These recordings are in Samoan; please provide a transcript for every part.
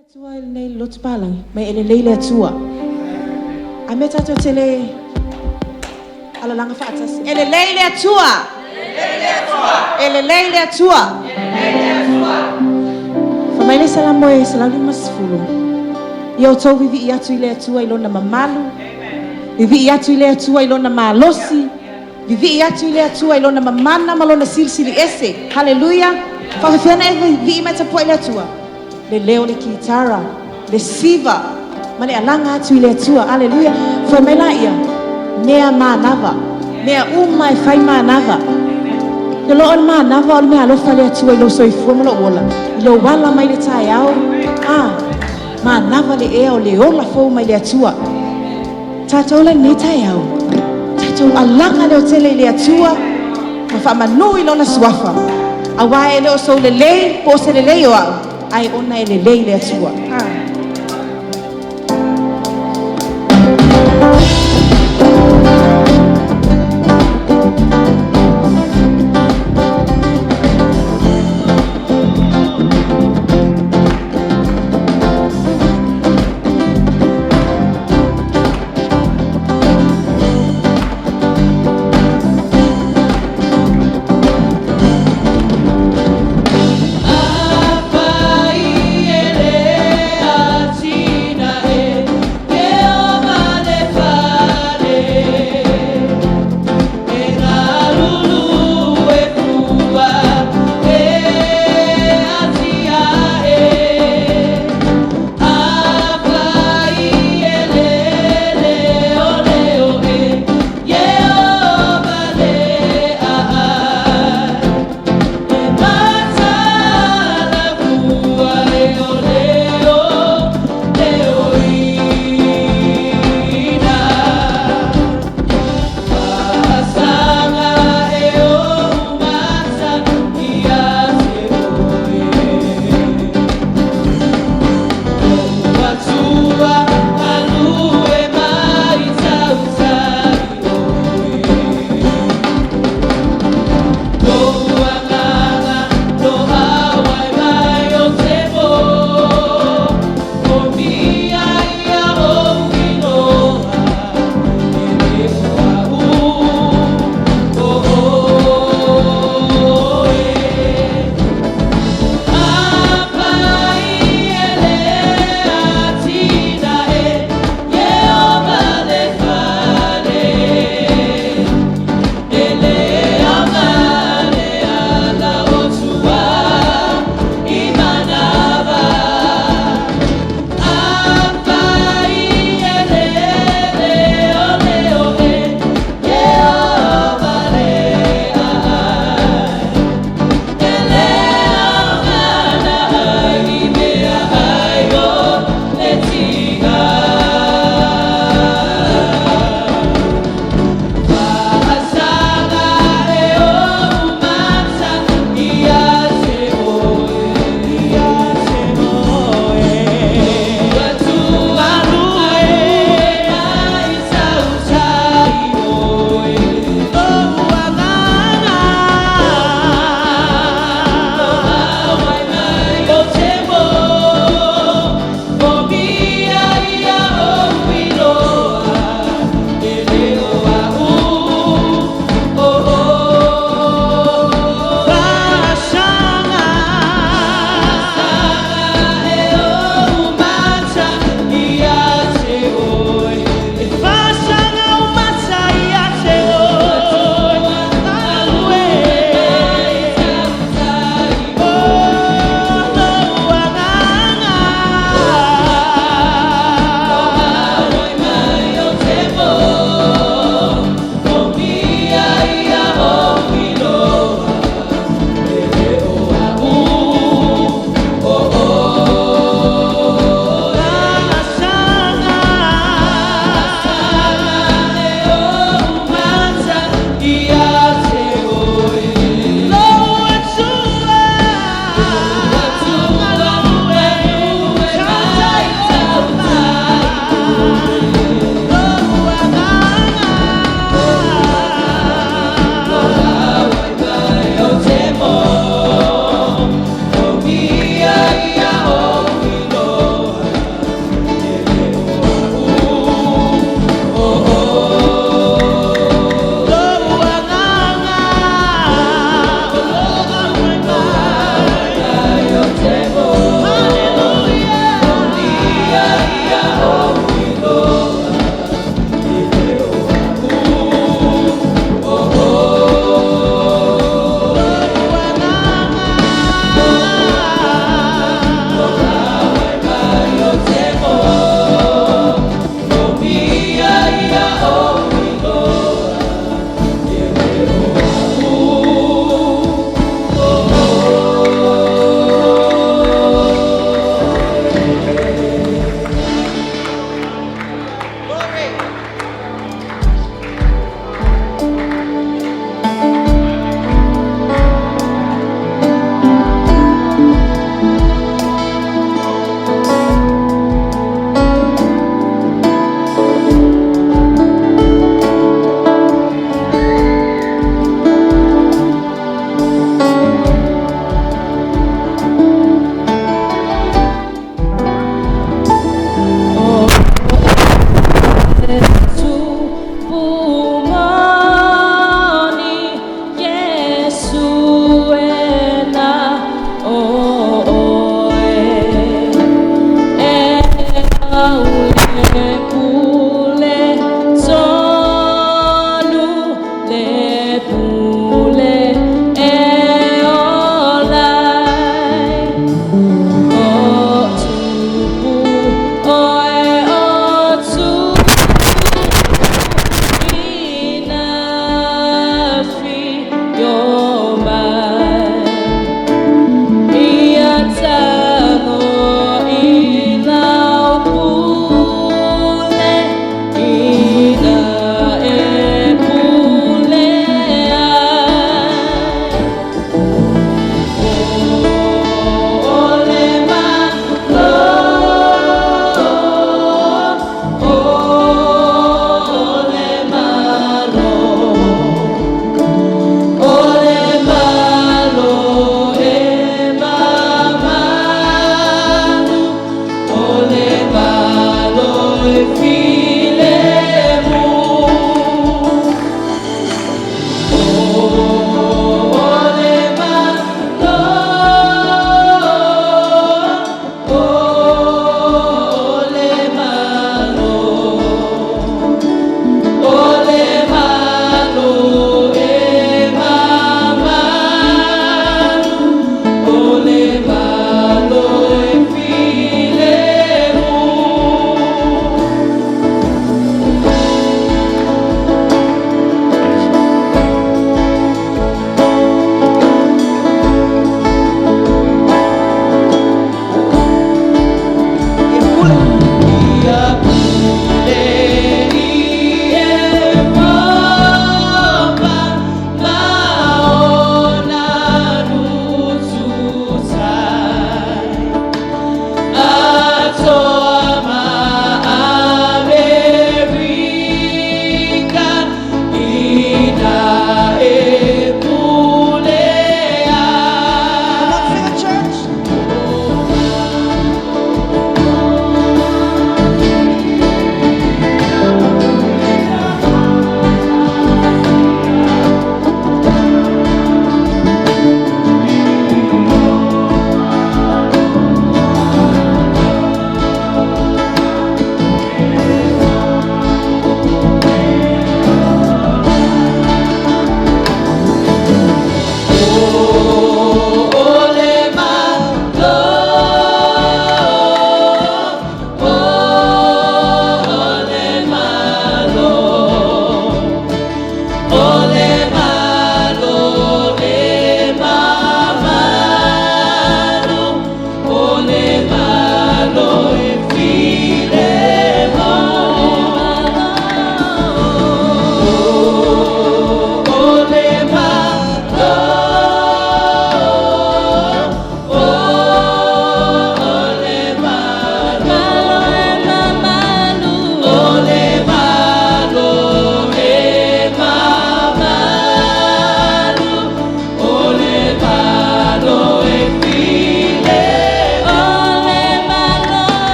Atua i lenei lotu palagi, mai e lelei le Atua. A mea tatou te le alalaga faatasi. E lelei le Atua! E lelei le Atua! Fai mai le Salamo e 150, Ia outou vivii atu i le Atua i lona mamalu, vivii atu i le Atua i lona malosi, vivii atu i le Atua i lona mamana ma lona silisili ese. Haleluia! Faafefea ona e vivii ma e tapuai i le Atua? Le leo o le kitara, le siva, ma le alaga atu i le Atua. Aleluia. Fai mai laia, mea manava, mea uma e fai manava. Te loa o le manava o le mea alofa le Atua i lou soifua ma lou ola, i lou ala mai le taeao, a, manava le ea o le ola fou mai le Atua. Tatou la i lenei taeao, tatou alaga leotele i le Atua, ma faamanu i lona suafa. Auā e le o sou lelei po o se lelei o au, ae ona e lelei le Atua. Ah. Afai e le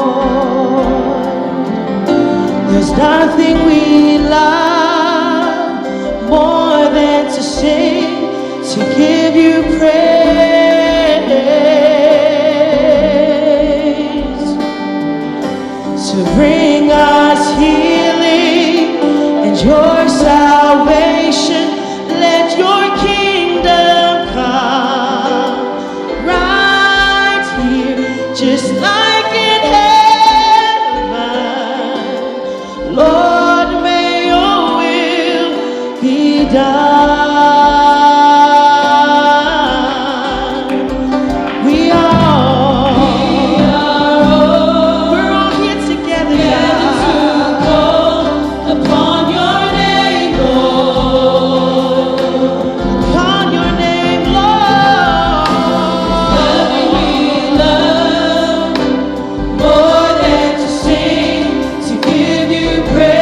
Lord, there's nothing we love more than to sing, to give you praise, to bring us healing and your salvation. Let your kingdom come right here, just like in heaven. Lord, may your will be done. We are, we're all here together, God. Upon your name, Lord. Upon your name, Lord. Nothing we love more than to sing, to give you praise.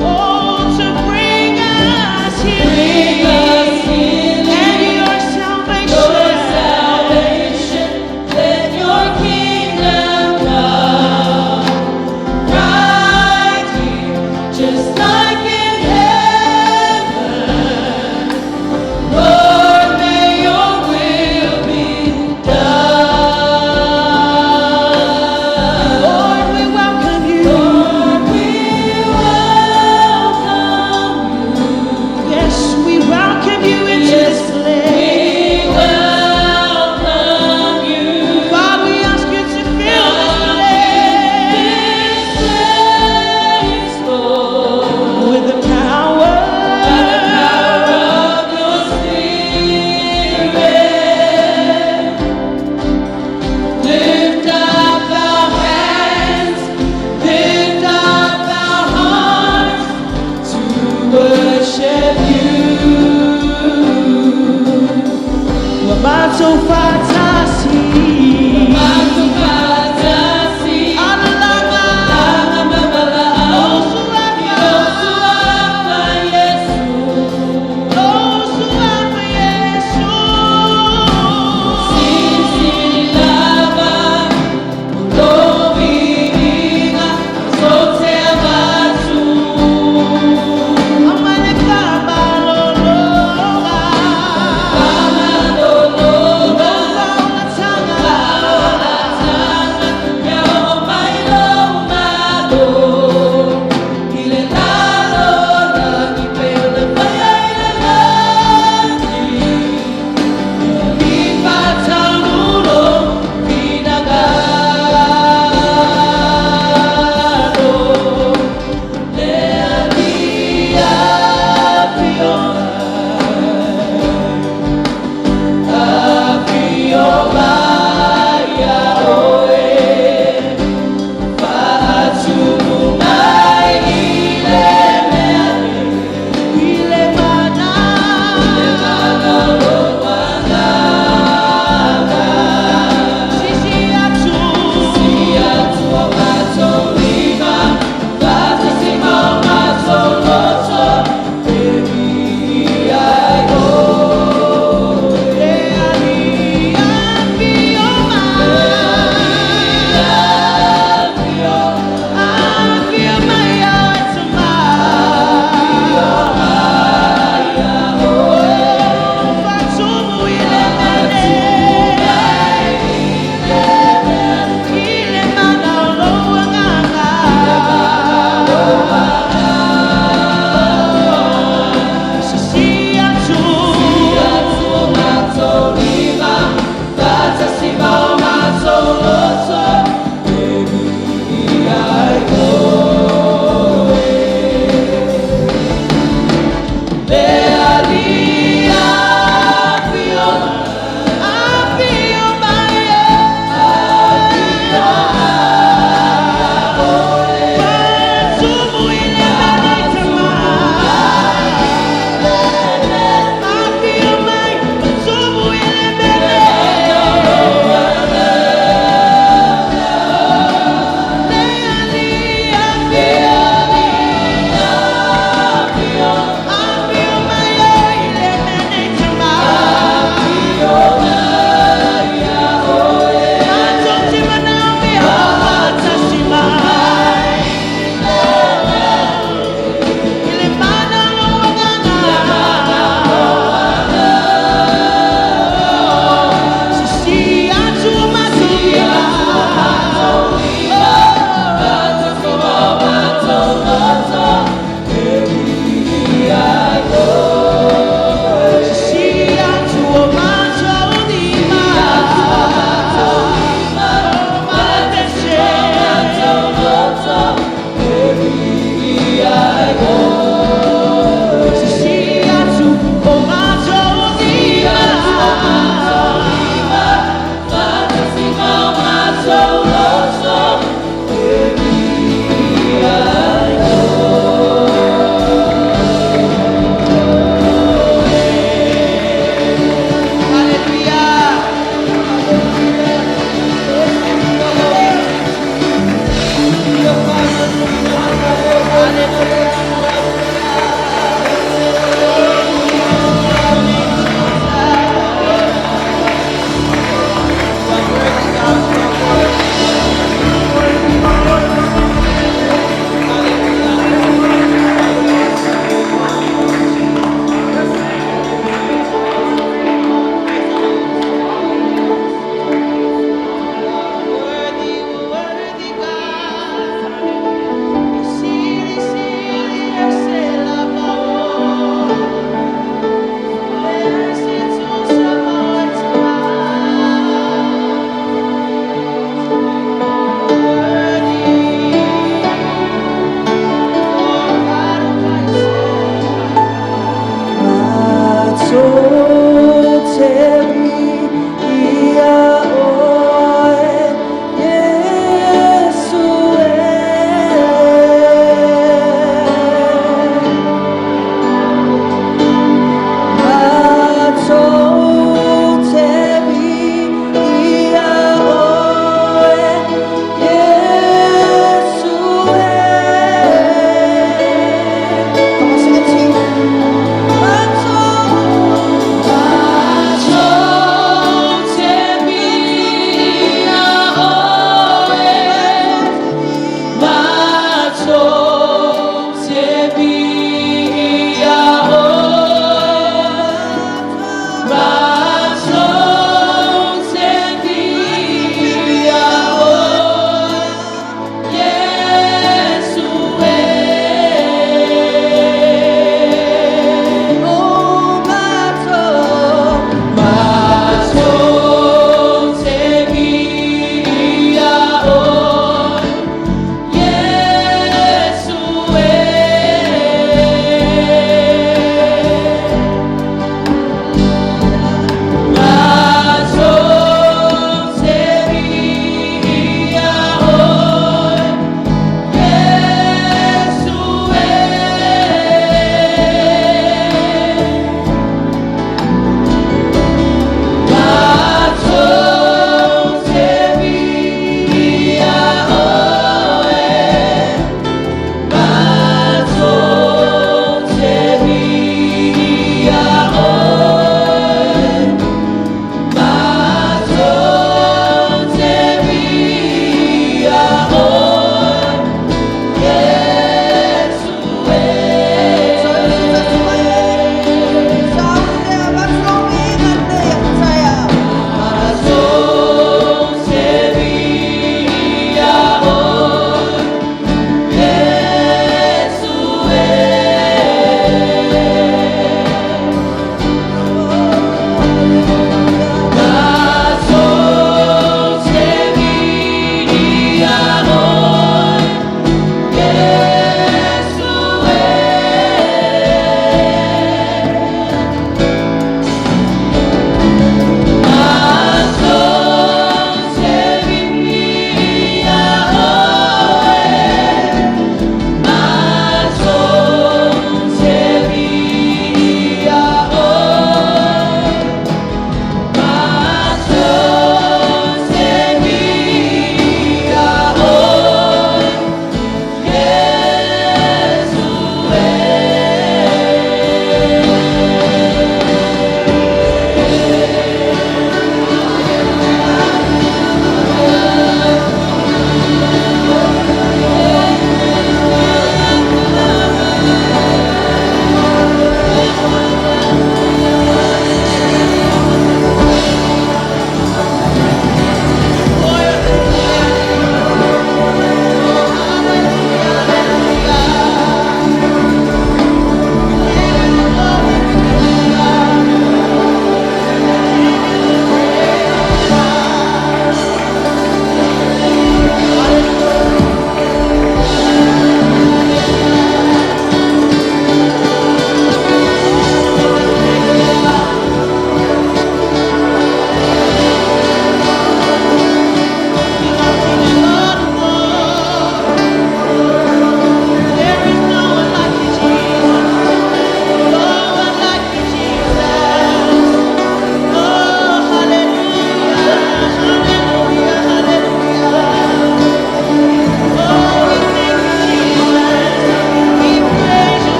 Oh, to bring us Bring healing us healing, and your your salvation. salvation. Let your kingdom come right here, just like in heaven. Lord, may your will be done. Lord, we welcome you. Lord, we welcome you. Yes, we welcome you into this Yes, place. we welcome you. God, we ask you to fill this place This place, Lord, with the power, by the power of your Spirit. Lift up our hands, lift up our hearts to worship you. Wa matou faatasi. Matou faatasi, Alalaga. Langa mavala'au, Lo Suafa Iesu. Lo Suafa Iesu. Silisili lava, o lou viiga, so se avatu. Amaleka balologa. Famalologa,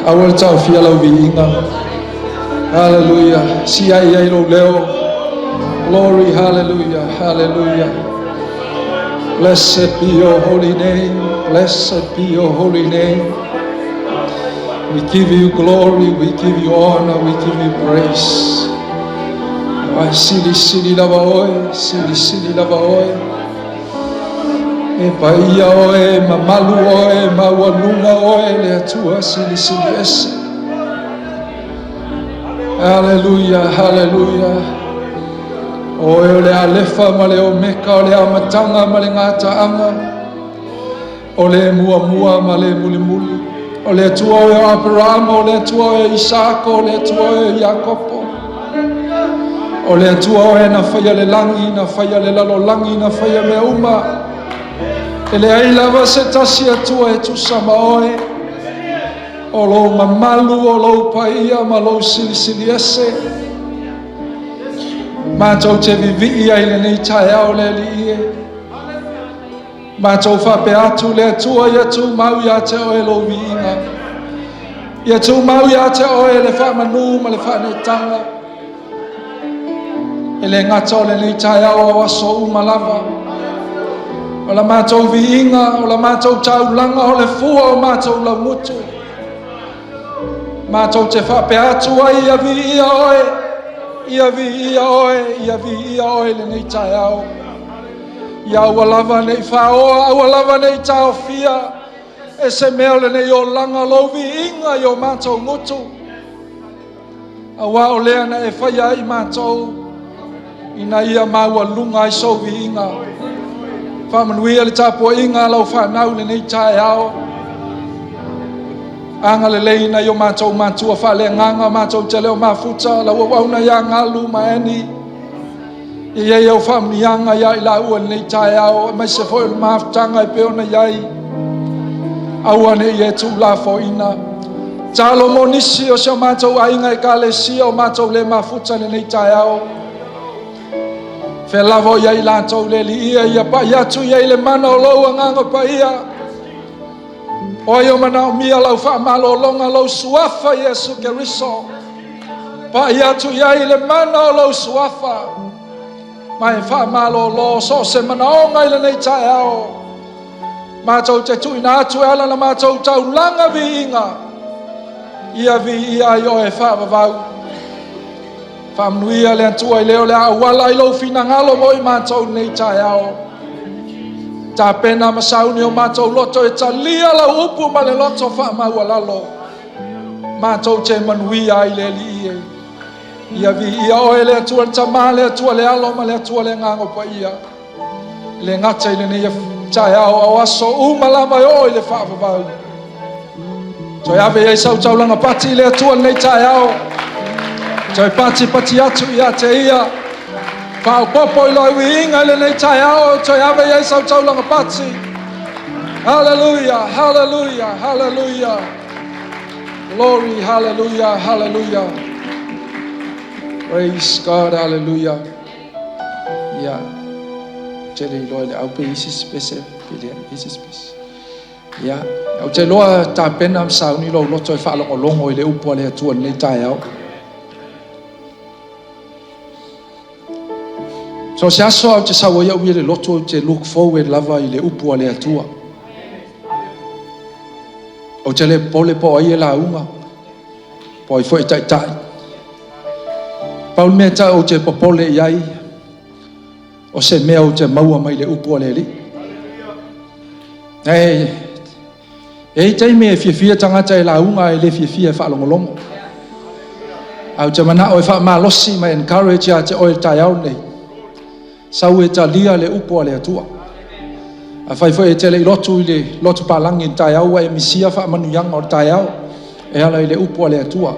Aua le taofia lau viiga. Hallelujah. Siai ai lou leo. Glory, hallelujah, hallelujah. Blessed be your holy name. Blessed be your holy name. We give you glory, we give you honor, we give you praise. Ai silisili lava oe, silisili lava oe. E paia oe, mamalu oe, maualuga oe, le Atua silisili ese. Hallelujah, hallelujah. Oe o le Alefa ma le Omeka, o le Amataga ma le Gataaga, o le Muamua ma le Mulimuli. O le Atua oe o Aperama, o le Atua oe o Isako, o le Atua oe o Iakopo. O le Atua oe na faia le lagi, na faia le lalolagi, na faia mea uma. E leai lava se tasi Atua e tusa ma oe. O lou mamalu, o lou paia ma lou silisili ese. Matou te vivii ai lenei taeao le Alii e. Matou faapea atu le Atua ia tumau ia te oe lou viiga. Ia tumau ia te oe le faamanu ma le faaneetaga. E le gata o lenei taeao ao aso uma lava. O la matou viiga, o la matou taulaga, o le fua o matou laugutu. Matou te faapea atu ai ia viia oe, ia viia oe, ia viia oe lenei taeao. Ia aua lava nei faoa, aua lava nei taofia, e se mea o lenei olaga lou viiga i o matou gutu. Auā o lea na e faia ai matou, ina ia maualuga ai sou viiga. Faamanuia le tapuaiga a lau fanau lenei taeao. Agalelei nai o matou matua faaleagaga, matou te le o mafuta, lau auauna ia Galu ma Ani. E i ai au faamanuiaga ia i laua lenei taeao, aemaise foi o le mafutaga e pei ona i ai. Aua ne i e tuulafoaiina. Talo mo nisi o si o matou aiga ekalesia o matou le mafuta lenei taeao. Fea lava o i ai latou le Alii ia pai atu i ai le mana o lou agaga paia. O ai o manaomia lau faamalologa, lou suafa Iesu Keriso. Pai atu i ai le mana o lou suafa. Ma e faamalolo so o se manaoga i lenei taeao. Matou te tuuina atu e ala na matou taulaga viiga. Ia viia ai oe faavavau. Faamanuia le Atua i le o le a auala ai lou finagalo mo i matou nei taeao. Tapena ma sauni o matou loto e talia lau upu ma le loto faamaualalo. Matou te manuia ai le Alii e. Ia viia oe le Atua le Tama, le Atua le Alo ma le Atua le Agaga Paia. Le gata i lenei taeao ao aso uma lava e oo i le faavavau. Toe ave ai sau taulaga pati i le Atua lenei taeao. Toe pati pati atu ia te ia. Faaopoopo i lau viiga i lenei taeao. Toe ave ai sau taulaga pati. Hallelujah, hallelujah, hallelujah. Glory, hallelujah, hallelujah. Praise God, hallelujah. Ia, tele iloa le au pe isi spese, pe le isi spese. Ia, ou te iloa tapena ma sauni lou loto e faalogologo i le upu a le Atua i lenei taeao. So se aso au te sau ai au i le loto ou te look forward lava i le upu a le Atua. Ou te le popole po o ai e lauga, po o ai foi e taitai. Pau le mea tau ou te popole i ai, o se mea ou te maua mai le upu a le Alii. E i ai taimi e fiafia tagata e lauga e le fiafia e faalogologo. Ae ou te manao e faamalosi ma encourage ia te oe le taeao lenei. Sau e talia le upu a le Atua. Afai foi e te le i lotu i le lotu palagi i le taeao ua e misia faamanuiaga o le taeao e ala i le upu a le Atua.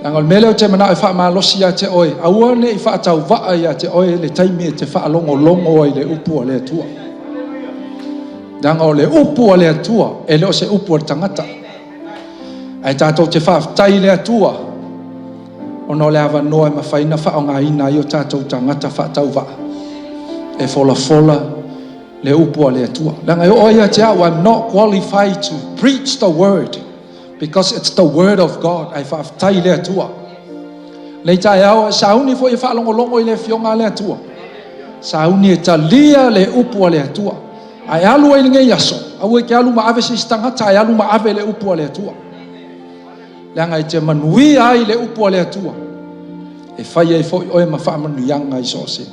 Leaga o le mea lea ou te manao e faamalosi ia te oe, aua ne i faatauvaa ia te oe le taimi e te faalogologo ai i le upu a le Atua. Leaga o le upu a le Atua e le o se upu a le tagata. Ae tatou te faafetai i le Atua ona o le avanoa e mafai ona faaaogaina ai o tatou tagata faatauvaa e folafola le upu a le Atua. Leaga e oo ia te au, I'm not qualified to preach the word. Because it's the word of God. Ae faafetai i le Atua. Lenei taeao, e sauni foi e faalogologo i le Afioga a le Atua. Sauni e talia le upu a le Atua. Ae alu ai i lenei aso, aua e te alu ma ave se isi tagata, ae alu ma ave le upu a le Atua. Leaga e te manuia ai le upu a le Atua, e fai ai foi oe ma faamanuiaga i so o se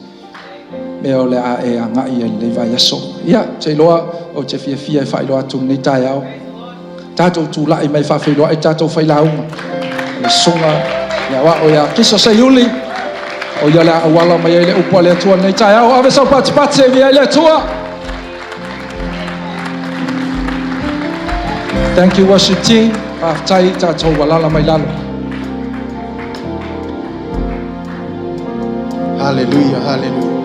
mea o le a e agai ai i lenei vaiaso. Ia, ou te iloa ou te fiafia e faailoa atu lenei taeao. Tatou tulai mai e faafeiloai le tatou failauga, le susuga i le Aoao ia Kiso Seiuli, o ia le a auala mai ai le upu a le Atua i lenei taeao. Ave sau patipati e viia ai le Atua. Thank you worship team. Faafetai tatou ua lala mai lalo. Haleluia, haleluia.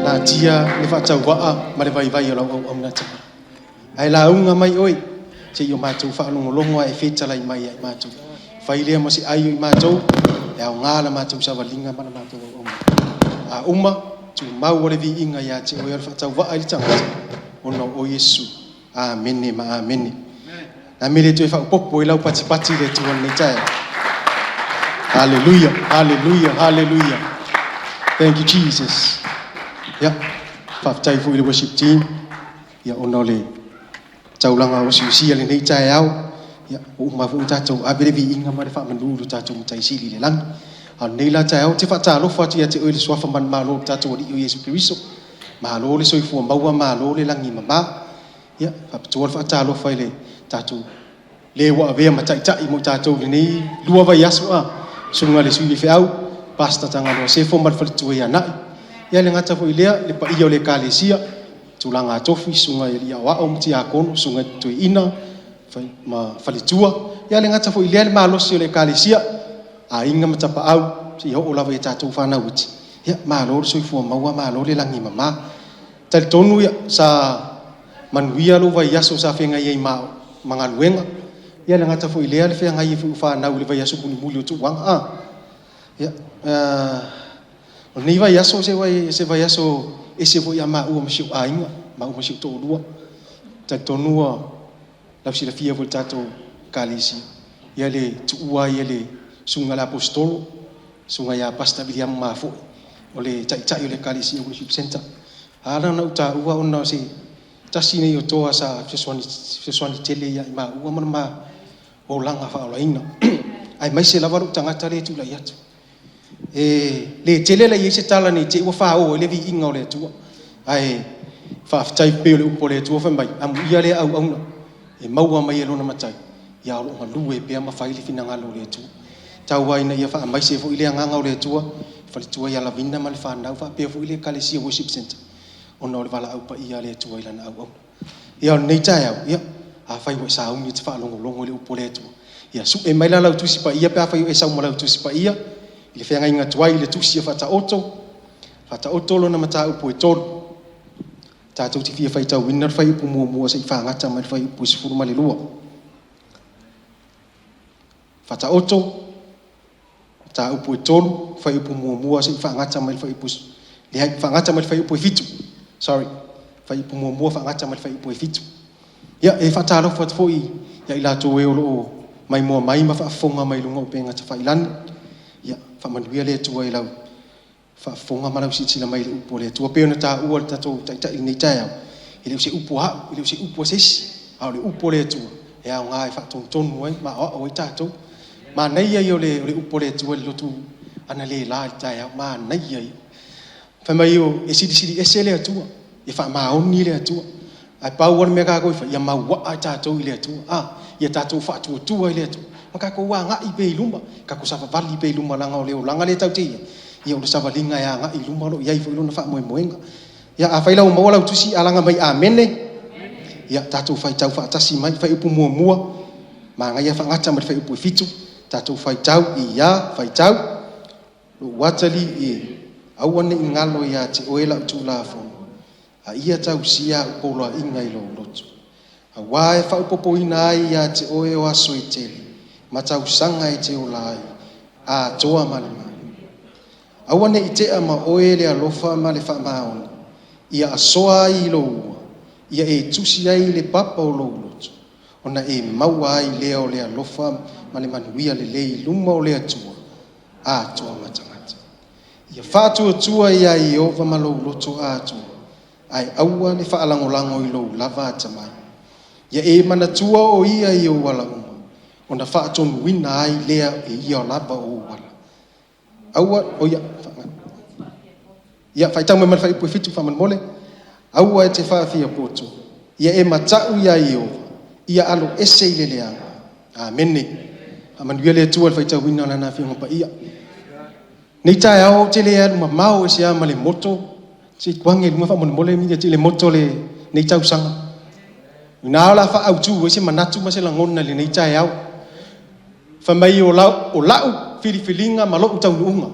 Natia le faatauvaa ma le vaivai o lau auauna tama. Ae lauga mai oe, se i o matou faalogologo ae fetalai mai ia i matou. Fai lea ma se ai o i matou, e aoga la matou savaliga ma la matou auauna. A uma, tumau le viiga ia te oe o le faatauvaa i le tagata, ona o Iesu. Amene ma amene. Na mele toe faaopoopo i lau patipati le Atua i lenei taeao. Haleluia, haleluia, haleluia. Thank you Jesus. Ia, faafetai foi i le worship team. Ia ona o le taulaga osiusia lenei taeao. Ia, ua uma foi ona tatou ave le viiga ma le faamanu i lo tatou Matai Sili i le lagi. A o lenei la taeao, ou te faatalofa atu ia te oe le suafa manumalo o le tatou Alii o Iesu Keriso. Malo le soifua maua, malo le lagi e mama. Ia, faapitoa le faatalofa i le tatou le ua avea ma taitai mo tatou i lenei 2 vaiaso a susuga i le Sui Faifeau, Pastor Tagaloa Sefo ma le faletua ia Nai. Ia le gata foi lea, le paia o le Ekalesia, tulaga tofi, susuga i alii aoao ma tiakono, susuga i toeaina ma faletua. Ia le gata foi lea, le malosi o le Ekalesia, aiga ma tapaau, seia oo lava i tatou fanau iti. Ia, malo le soifua maua, malo le lagi e mama. Talitonu ia, sa manuia lou vaiaso sa feagai ai ma galuega. Ia le gata foi lea, le feagai ai foi o fanau i le vaiaso mulimuli o tuuaga. Ia, o lenei vaiaso se vaiaso ese foi ia maua ma si ou aiga, maua ma si ou toalua. Talitonu ua lau silafia foi le tatou Ekalesia, ia le tuua ai e le susuga i le Aposetolo, susuga ia Pastor Viliamu Mafoe, o le taitai o le Ekalesia Worship Centre. A la ona ou taua ona o se tasi nei o toa sa fesoasoani tele ia i maua ma le ma olaga faaolaina. Ae maise lava lou tagata lea e tulai atu. E le tele la i ai se tala nei te i ua fāō ai le viiga o le Atua. Ae faafetai pei o le upu a le Atua fai mai, amuia lea auauna e maua mai e lona matai, ia o lo o galue pea ma fai le finagalo o le Atua. Tau ai ina ia faamaise foi le agaga o le Atua, faletua ia Lavina ma le fanau faapea foi le Ekalesia Worship Centre, ona o le valaau paia a le Atua i lana auauna. Ia o lenei taeao, ia, afai ua e sauni e te faalogologo i le upu a le Atua, ia sue mai la lau Tusi Paia pe afai o e sau ma lau Tusi Paia, i le feagaiga tuai i le Tusi a Faataoto, Faataoto lona mataupu e 3. Tatou te fia faitauina le fuaiupu 1 seia fagata mai le fuaiupu 12. Faataoto, mataupu e 3, fuaiupu 1 seia fagata mai le fuaiupu, leai, fagata mai le fuaiupu 7. Sorry, fuaiupu 1 fagata mai le fuaiupu 7. Ia, e faatalofa atu foi ia i latou e o lo o maimoa mai ma faafofoga mai luga o upega tafailagi. Ia, faamanuia le Atua i lau faafofoga ma lau silasila mai i le upu a le Atua. Pei ona taua e le tatou taitai i lenei taeao, e le o se upu a au, e le o se upu a se isi, a o le upu a le Atua e aoga e faatonutonu ai ma aoao ai tatou. Manaia ia o le upu a le Atua i le lotu analeila i le taeao, manaia ia. Fai mai e silisili ese le Atua, e faamaoni le Atua. Ae pau lava le mea tatou e fai, ia mauaa tatou i le Atua, ia tatou faatuatua i le Atua, ma tatou agai pea i luma, tatou savavali pea i luma, leaga o le olaga lea tatou te i ai, ia o le savaliga e agai i luma o lo o i ai foi lona faamoemoega. Ia, afai la ua maua lau tusi, alaga mai Amene. Ia, tatou faitau faatasi mai, fuaiupu 1, manaia faagata mai le fuaiupu 7, tatou faitau, ia, faitau, lou atalii e, aua ne i galo ia te oe lau Tulafono, a ia tausia au poloaiga i lou loto. Auā e faaopoopoina ai ia te oe o aso e tele, ma tausaga e te ola ai, atoa ma le malo. Aua ne i tea ma oe le alofa ma le faamaoni, ia asoa ai i lou ua, ia e tusi ai i le papa o lou loto. Ona e maua ai lea o le alofa ma le manuia lelei i luma o le Atua, atoa ma tagata. Ia faatuatua iā Ieova ma lou loto atoa, ae aua le faalagolago i lou lava atamai. Ia e manatua o ia i ou ala uma, ona faatonuina ai lea e ia lava ou ala. Aua, o ia, ia faitau mai ma le fuaiupu e 7 faamolemole. Aua e te faafia poto, ia e mata'u iā Ieova, ia alo ese i le leaga. Amene. Faamanuia le Atua i le faitauina o Lana Afioga Paia. Nei taeao ou te le alu mamao ese lava ma le moto, se i tuage i luga faamolemole i le moto o lenei tausaga. O i ina o le a faaautu ai se manatu ma se lagona i lenei taeao. Fai mai o la'u filifiliga ma lo'u taunuuga.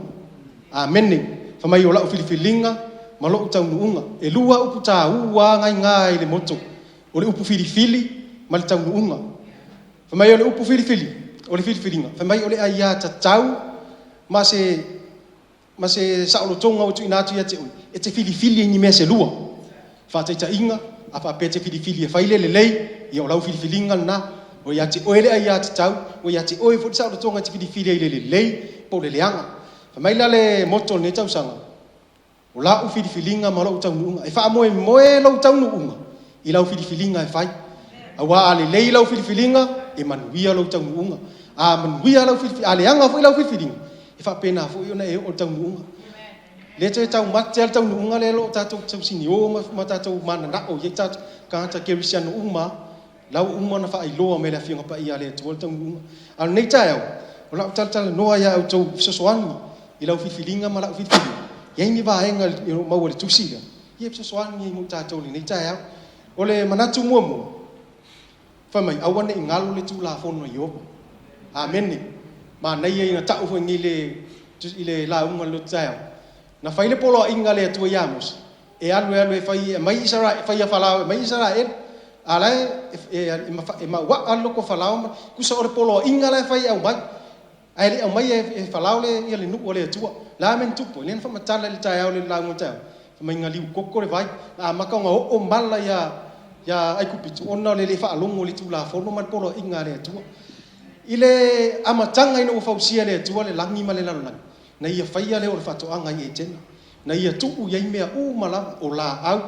Amene. Fai mai o la'u filifiliga ma lo'u taunuuga. E lua upu tāua lava na i ina i le moto, o le upu filifili ma le taunuuga. Fai mai o le upu filifili, o le filifiliga, fai mai o le aiatatau ma se saolotoga ua tuuina atu ia te oe e te filifili i ni mea se lua. Faataitaiga, a faapea e te filifili e fai le lelei, ia o lau filifiliga lena, ua ia te oe le aiatatau, ua ia te oe foi le saolotoga e te filifili ai i le lelei po o le leaga. Fai mai la le motto o lenei tausaga, o la'u filifiliga ma lo'u taunuuga. E faamoemoe lou taunuuga i lau filifiliga e fai. Aua a lelei lau filifiliga, e manuia lou taunuuga. A manuia lau filifiliga, a leaga foi lau filifiliga, e faapena foi ona e oo i le taunuuga. Lea e toe taumate lava le taunuuga lea o lo o tatou tausinio ma tatou mananao i ai tatou tagata kerisiano uma lava. O la ua uma ona faailoa mai e le Afioga Paia a le Atua le taunuuga. A o lenei taeao, o le a ou talatalanoa ia outou e fesoasoani i lau filifiliga ma lau filifiliga. E i ai ni vaega o lo o maua i le tusi lea, e fesoasoani ai mo tatou i lenei taeao. O le manatu muamua, fai mai, aua ne i galo le Tulafono a Ieova. Amene. Manaia ia na ta'u foi nei i le lauga i le loto taeao, na fai le poloaiga a le Atua ia Mose, e alu e alu e fai e aumai Isaraelu, fai ia Farao e aumai Isaraelu, a o la e mauaa le loto o Farao, tusa o le poloaiga la e fai e aumai, ae le i aumaia e Farao le nuu a le Atua. O le a le mea na tupu ai? Lea na faamatala i le taeao i le lauga i le taeao, fai mai na liu toto le vai, na amata ona oo mala ia Aikupito ona o le le faalogo i le Tulafono ma le poloaiga a le Atua. I le amataga ina ua fausia e le Atua le lagi ma le lalolagi, na Ia faia lea o le faatoaga i Etena, na Ia tuu i ai mea uma lava, o laau,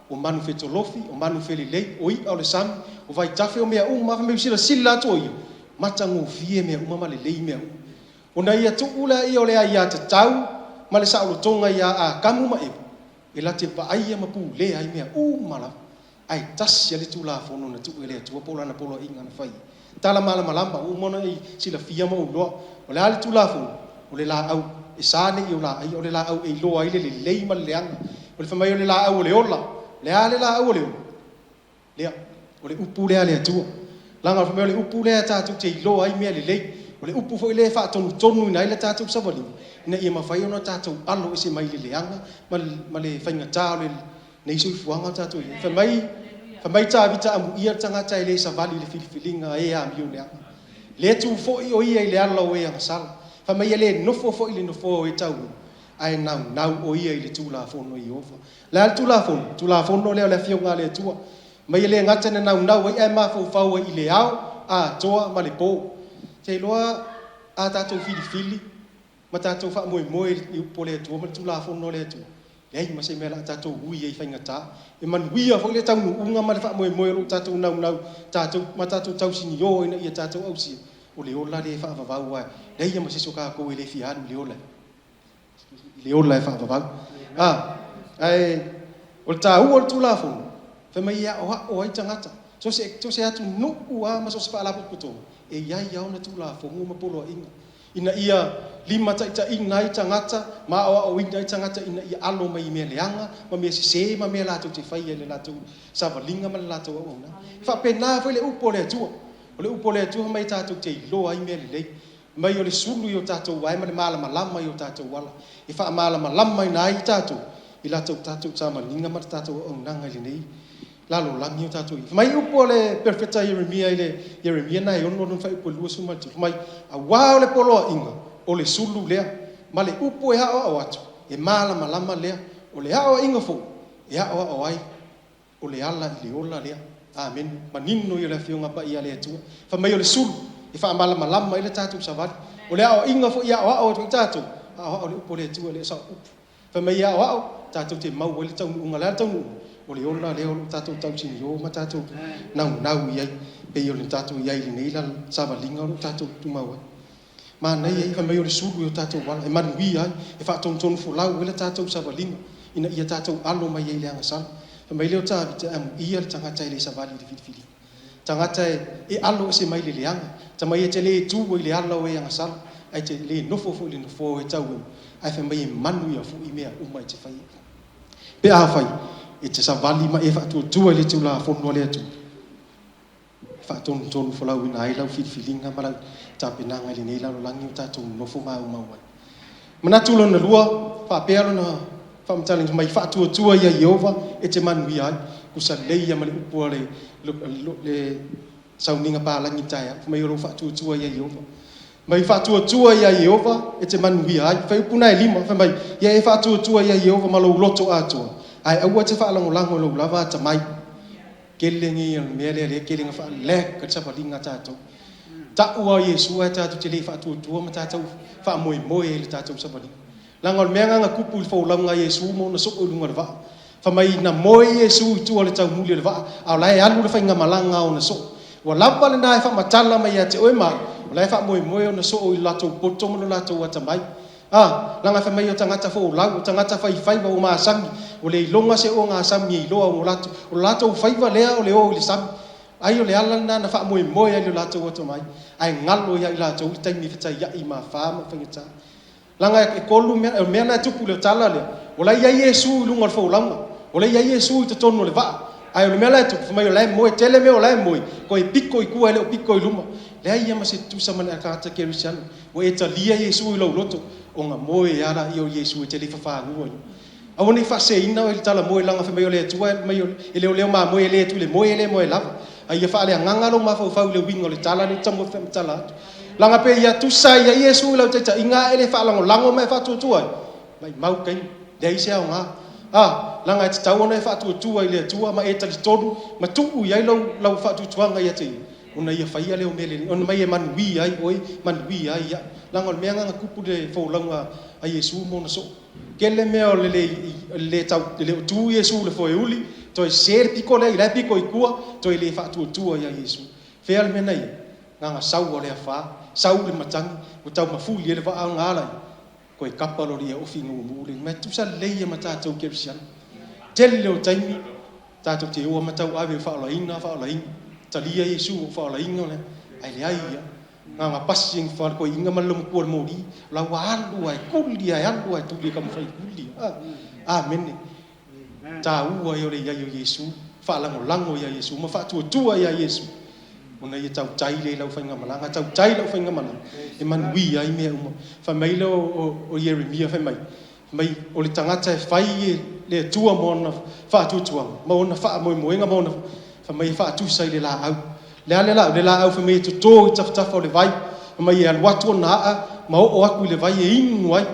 o manufetolofi, o manufelelei, o i'a o le sami, o vaitafe, o mea uma lava. Fai mai ua silasila atu o Ia, matagofie mea uma ma lelei mea uma. Ona Ia tuu lea o le aiatatau ma le saolotoga ia Atamu ma Eva e latou te vaaia ma pulea ai mea uma lava. Ae tasi lava le Tulafono na tuu e le Atua po o Lana poloaiga na fai ai. Tala malamalama, ua uma ona e silafia ma ou iloa. O le a le Tulafono? O le laau e sa ne i ou laaia, o le laau e iloa ai le lelei ma le leaga. O le fai mai o le laau o le ola. O le a le laau o le ola? Lea, o le upu lea a le Atua. Leaga fai mai o le upu lea tatou te iloa ai mea lelei. O le upu foi lea e faatonutonuina ai le tatou savaliga, ina ia mafai ona tatou alo ese mai le leaga ma le faigata o lenei soifuaga o tatou i ai. Fai mai, fai mai Tavita, amuia le tagata e le savali i le filifiliga a e amio leaga. Le tu foi o ia i le ala o e agasala. Fai mai e le nofo foi i le nofoa o e tauivi, ae naunau o ia i le Tulafono a Ieova. O le a le Tulafono? Tulafono lea o le Afioga a le Atua. Mai e le gata ina naunau ai ae mafaufau ai i le ao atoa ma le po. Ou te iloa a tatou filifili ma tatou faamoemoe i upu a le Atua ma le Tulafono a le Atua, leai ma se mea o le a tatou ui ai i faigata. E manuia foi le taunuuga ma le faamoemoe o lo o tatou naunau tatou ma tatou tausinio ina ia tatou ausia, o le ola lea e faavavau aua e leai lava ma se isi o tatou e le fia alu i le ola i le ola e faavavau. A, ae o le taua o le Tulafono, fai mai e aoao ai tagata. So o se atunuu lava ma so o se faalapotopotoga, e i ai lava ona Tulafono ma poloaiga ina ia limataitaiina ai tagata ma aoaoina ai tagata ina ia alo mai i mea leaga ma mea sese ma mea latou te faia i le latou savaliga ma le latou auaunaga. E faapena foi le upu a le Atua. O le upu a le Atua fai mai tatou te iloa ai mea lelei. Mai o le sulu i o tatou ae ma le malamalama i o tatou ala. E faamalamalamaina ai tatou i latou tatou samaniga ma le tatou auaunaga i lenei lalolagi o tatou i ai. Fai mai upu a le Perofeta Ieremia i le Ieremia lena e 6 lona fuaiupu e 23, fai mai, auā o le poloaiga, o le sulu lea, ma le upu e aoao atu, e malamalama lea. O le aoaiga foi e aoao ai, o le ala i le ola lea. Amene. Manino ia o le Afioga Paia a le Atua. Fai mai o le sulu e faamalamalama ai le tatou savali. O le aoaiga foi e aoao atu ai tatou, aoao i le upu a le Atua e le o sau upu. Fai mai e aoao, tatou te maua ai le taunuuga. O le a le taunuuga? O le ola lea o lo o tatou tausinio ma tatou naunau i ai, pei ona tatou i ai i lenei savaliga o lo o tatou tumau ai. Manaia ia, fai mai o le sulu i o tatou ala e manuia ai, e faatonutonufolau ai le tatou savaliga, ina ia tatou alo mai ai i le agasala. Fai mai lea o Tavita, Amuia le tagata e le savali i le filifiliga, tagata e alo ese mai le leaga, tamai e te le tu ai i le ala o e agasala, ae te le nofo foi i le nofoa o e taueu, ae fai mai e manuia foi mea uma e te faia. Pe afai e te savali ma e faatuatua i le Tulafono a le Atua, e faatonutonufolauina ai lau filifiliga ma lau tapenaga i lenei lalolagi o tatou nonofo maumau ai. Manatu lona lua, faapea lona faamatalaga mai, faatuatua ia Ieova e te manuia ai. Tusa lelei ia ma le upu a le sauniga palagi i le taeao, fai mai o lou faatuatua ia Ieova. Mai faatuatua ia Ieova e te manuia ai. Fai upu na e lima, fai mai, ia e faatuatua ia Ieova ma lou loto atoa, ae aua e te faalagolago i lou lava atamai. Tele nei o le mea lea lea e tele ina faa-lack ai le savaliga a tatou. Tau lava o Iesu ae tatou te le faatuatua ma tatou faamoemoe ai i le tatou savaliga. Leaga o le mea lena na tupu i le folauga a Iesu ma ona soo i luga o le vaa. Fai mai na moe Iesu i tua o le taumuli o le vaa, a o la e alu le faigamalaga a ona soo. Ua lava lena e faamatala mai ia te oe ma au, o la e faamoemoe ona soo i lo latou poto ma lo latou atamai. A, leaga fai mai o tagata folau, o tagata faifaiva ua masani, ua le iloga se ogasami e iloa ua latou, o le latou faiva lea o le o i le sami. Ai o le ala lena na faamoemoe ai i lo latou atamai, ae galo ia i latou le taimi e fetaiai ma afa ma faigata. Leaga e tolu mea, o le mea lena e tupu i le tala lea, o la e i ai Iesu i luga o le folauga, o la e i ai Iesu i totonu o le vaa, ae o le mea la e tupu, fai mai o la e moe, tele mea o la e moe, toe pito i tua e le o pito i luma. Leai lava ma se tutusa ma le tagata kerisiano. Ua e talia Iesu i lou loto, ona moe lava laia o Iesu e te le fafagu ai. Aua ne i faaseseina oe i le tala moe leaga fai mai o le Atua e mai e leoleo mamoe e le atu i le moe e le moe lava. A ia faaleagaga lou mafaufau i le uiga o le tala lea ou te taumafai e faamatala atu. Leaga pe ia tusa ai ia Iesu i lau taitaiga ae le faalagolago ma e faatuatua ai, maimau taimi, leai se aoga. A, leaga e tatau ona e faatuatua i le Atua ma e talitonu ma tuu i ai lau lau faatuatuaga ia te Ia, ona Ia faia lea o mea lelei, ona mai e manuia ai oe, manuia ai au. Leaga o le mea lena na tupu i le folauga a Iesu ma ona soo. Tele mea o le le tau, e le o tu Iesu i le foeuli, toe sese le pito lea i la pito i tua, toe le faatuatua ia Iesu. Fea le mea na i ai? Na ona sau lava o le afa, sau le matagi, ua tau mafuli ai le vaa ona ala ia, toe kapa loa i le ofi gugu le mea tutusa lelei a ma tatou kerisiano. Tele o taimi tatou te o a ma tauave o faaolaina faaolaina, talia Iesu o faaolaina ae leai a. Na ona pasi e le toeaina ma le loomatua i le moli, o la ua alu lava e tuli lava e alu lava e tuli e taumafai e tuli. Amene. Taua ia o le i ai o Iesu, faalagolago ia Iesu ma faatuatua ia Iesu, ona ia tautai lea i lau faigamalaga, tautai lau faigamalaga, e manuia ai mea uma. Fai mai lea o Ieremia fai mai, mai o le tagata e fai le Atua ma ona faatuatuaga, ma ona faamoemoega ma ona, fai mai e faatusa i le laau. Le a le laau? Le laau fai mai e toto i tafatafa o le vai, fai mai e alu atu ona aa ma oo atu i le vai e inu ai.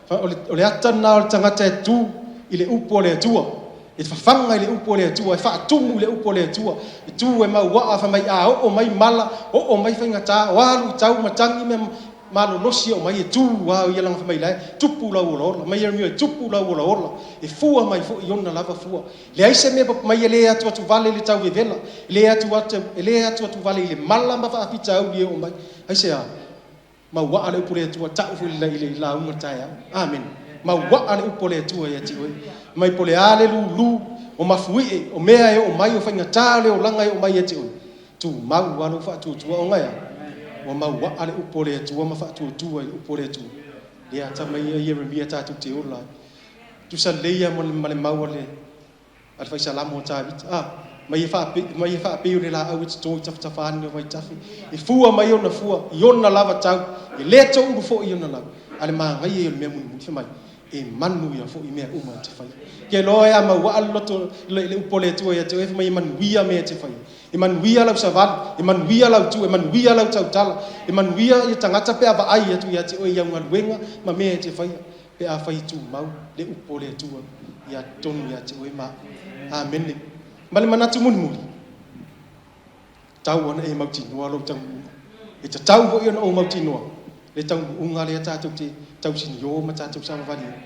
O le ata lena o le tagata e tu i le upu a le Atua, e fafaga i le upu a le Atua, e faatumu i le upu a le Atua, e tu e mauaa, fai mai a oo mai mala, oo mai faigata, o a luitau matagi mea malolosi e oo mai, e tu lava o ia leaga fai mai la e tupu lau olaola, mai ia e tupu lau olaola, e fua mai foi i ona lava fua. Leai se mea mai e le atuatuvale i le tauvevela, e le e le atuatuvale i le mala ma faafitauli e oo mai. Aisea? Mauaa le upu a le Atua, tau foi i le lauga o le taeao. Amene. Mauaa le upu a le Atua ia te oe. Mai po o le a le lulu o mafuie, o mea e oo mai, o faigata o le olaga e oo mai ia te oe, tumau lava lou faatuatua ona e a? Ua mauaa le upu a le Atua ma faatuatua i le upu a le Atua. Lea atamai ai Ieremia tatou te ola ai. Tusa lelei lava ma le mau a le a le fai Salamo o Tavita, a, mai e faape, mai e faapei o le laau e toto i tafatafa ane o vaitafe, e fua mai ona fua i ona lava tau, e le toulu foi i ona lau, a le manaia ia o le mea mulimuli, fai mai, e manuia foi mea uma e te faia. Ke loa e a mauaa le loto, le, le upu a le Atua ia te oe, fai mai e manuia mea e te faia. E manuia lau savali, e manuia lau tu, e manuia lau tautala, e manuia ia tagata pe a vaai atu ia te oe i au galuega ma mea e te faia. Pe afai e tumau le upu a le Atua ia totonu ia te oe ma au. Amene. Ma le manatu mulimuli. Tatau ona e mautinoa lou taunuuga. E tatau foi ona ou mautinoa le taunuuga lea tatou te tausinio ma tatou savavali ai.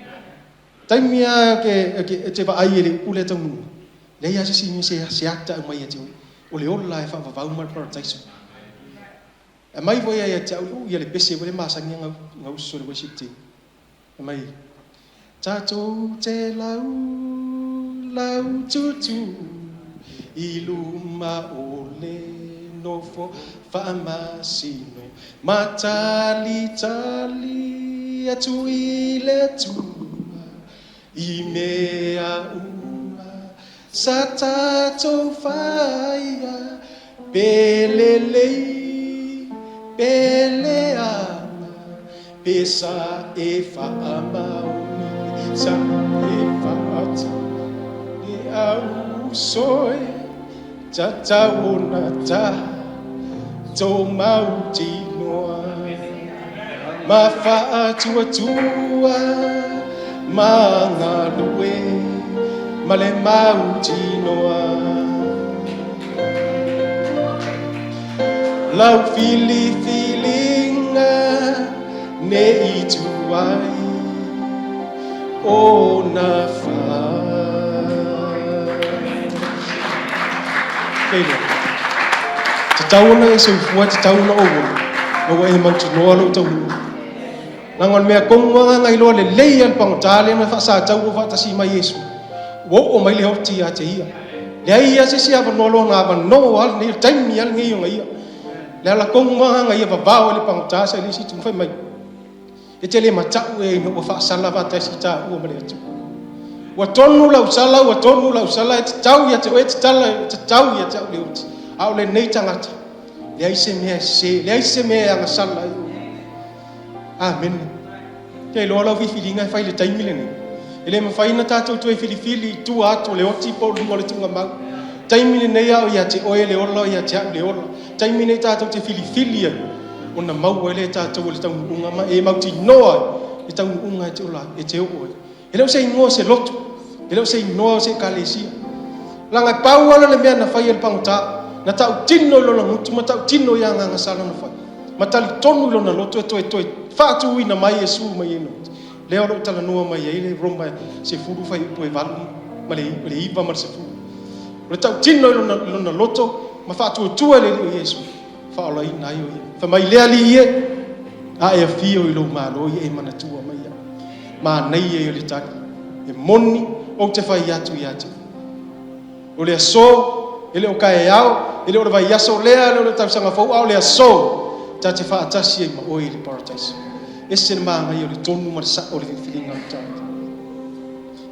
Taimi lava e te vaai ai i le upu lea taunuuga, leai lava se isi mea se ata e aumai ia te oe, o le ola e faavavau ma le paradaiso. E aumai foi lava ia te au le uu ia le pese foi lea e masani ona gausu e le worship team. Fai mai, Tatou te laulau tutu i luma o le nofo faamasino ma talitali atu i le Atua i mea uma sa tatou faia pe lelei pe leaga Pe sa e faamaoni pe sa e faatino le auso e tatau ona tatou mautinoa ma faatuatua ma galue ma le mautinoa. Lau filifiliga ne i tuai ona fai. Kei Tatau ona e soifua, tatau ona ou ola, ma ua e mautinoa lou taunuuga. Leaga o le mea tonu lava na iloa lelei e le pagota lea na faasataua faatasi mai Iesu, ua oo mai le oti ia te ia. Leai lava se isi avanoa lona avanoa lava lenei, o le taimi lava lenei ona ia. Le ala tonu lava na ia vavao ai le pagota sa i le isi itu fai mai, E te le matau ea ina ua faasala faatasi taua ma le Atua. Ua tonu lau sala, ua tonu lau sala, e tatau ia te oe, e tatau ia te au le oti. A o lenei tagata, leai se mea e sese, leai se mea e agasala ai o ia. Amene. Te iloa lau filifiliga e fai i le taimi lenei. E le mafai ona tatou toe filifili i tua atu o le oti po o luga o le tuugamau. Taimi lenei a o ia te oe le ola, o ia te au le ola. Taimi lenei tatou te filifili ai ona maua ai lea e tatou o le taunuuga ma e mautinoa ai le taunuuga e te ola ai, e te oo ai. E le o se igoa o se lotu, e le o se igoa o se ekalesia. Leaga e pau lava le mea na fai e le pagota, na tautino i lona gutu ma tautino i agaga sa lona fai, ma talitonu i lona loto e toe toe faatuina mai Iesu mai ina oti. Lea o lo o talanoa mai ai le Roma 10 fuaiupu e 8 ma le 9 ma le 10. O le tautino i lona, lona loto ma faatuatua i le Alii o Iesu, faaolaina ai o ia. Fai mai le Alii e, a e afio i lou Malo ia e manatua mai au. Manaia ia o le tali. E moni ou te fai atu ia te oe. O le aso, e le o taeao, e le o le vaiaso lea, e le o le tausaga fou, a o le aso ta te faatasi ai ma oe i le parataiso. Ese le manaia o le tonu ma le sa'o o le filifiliga o le tagata.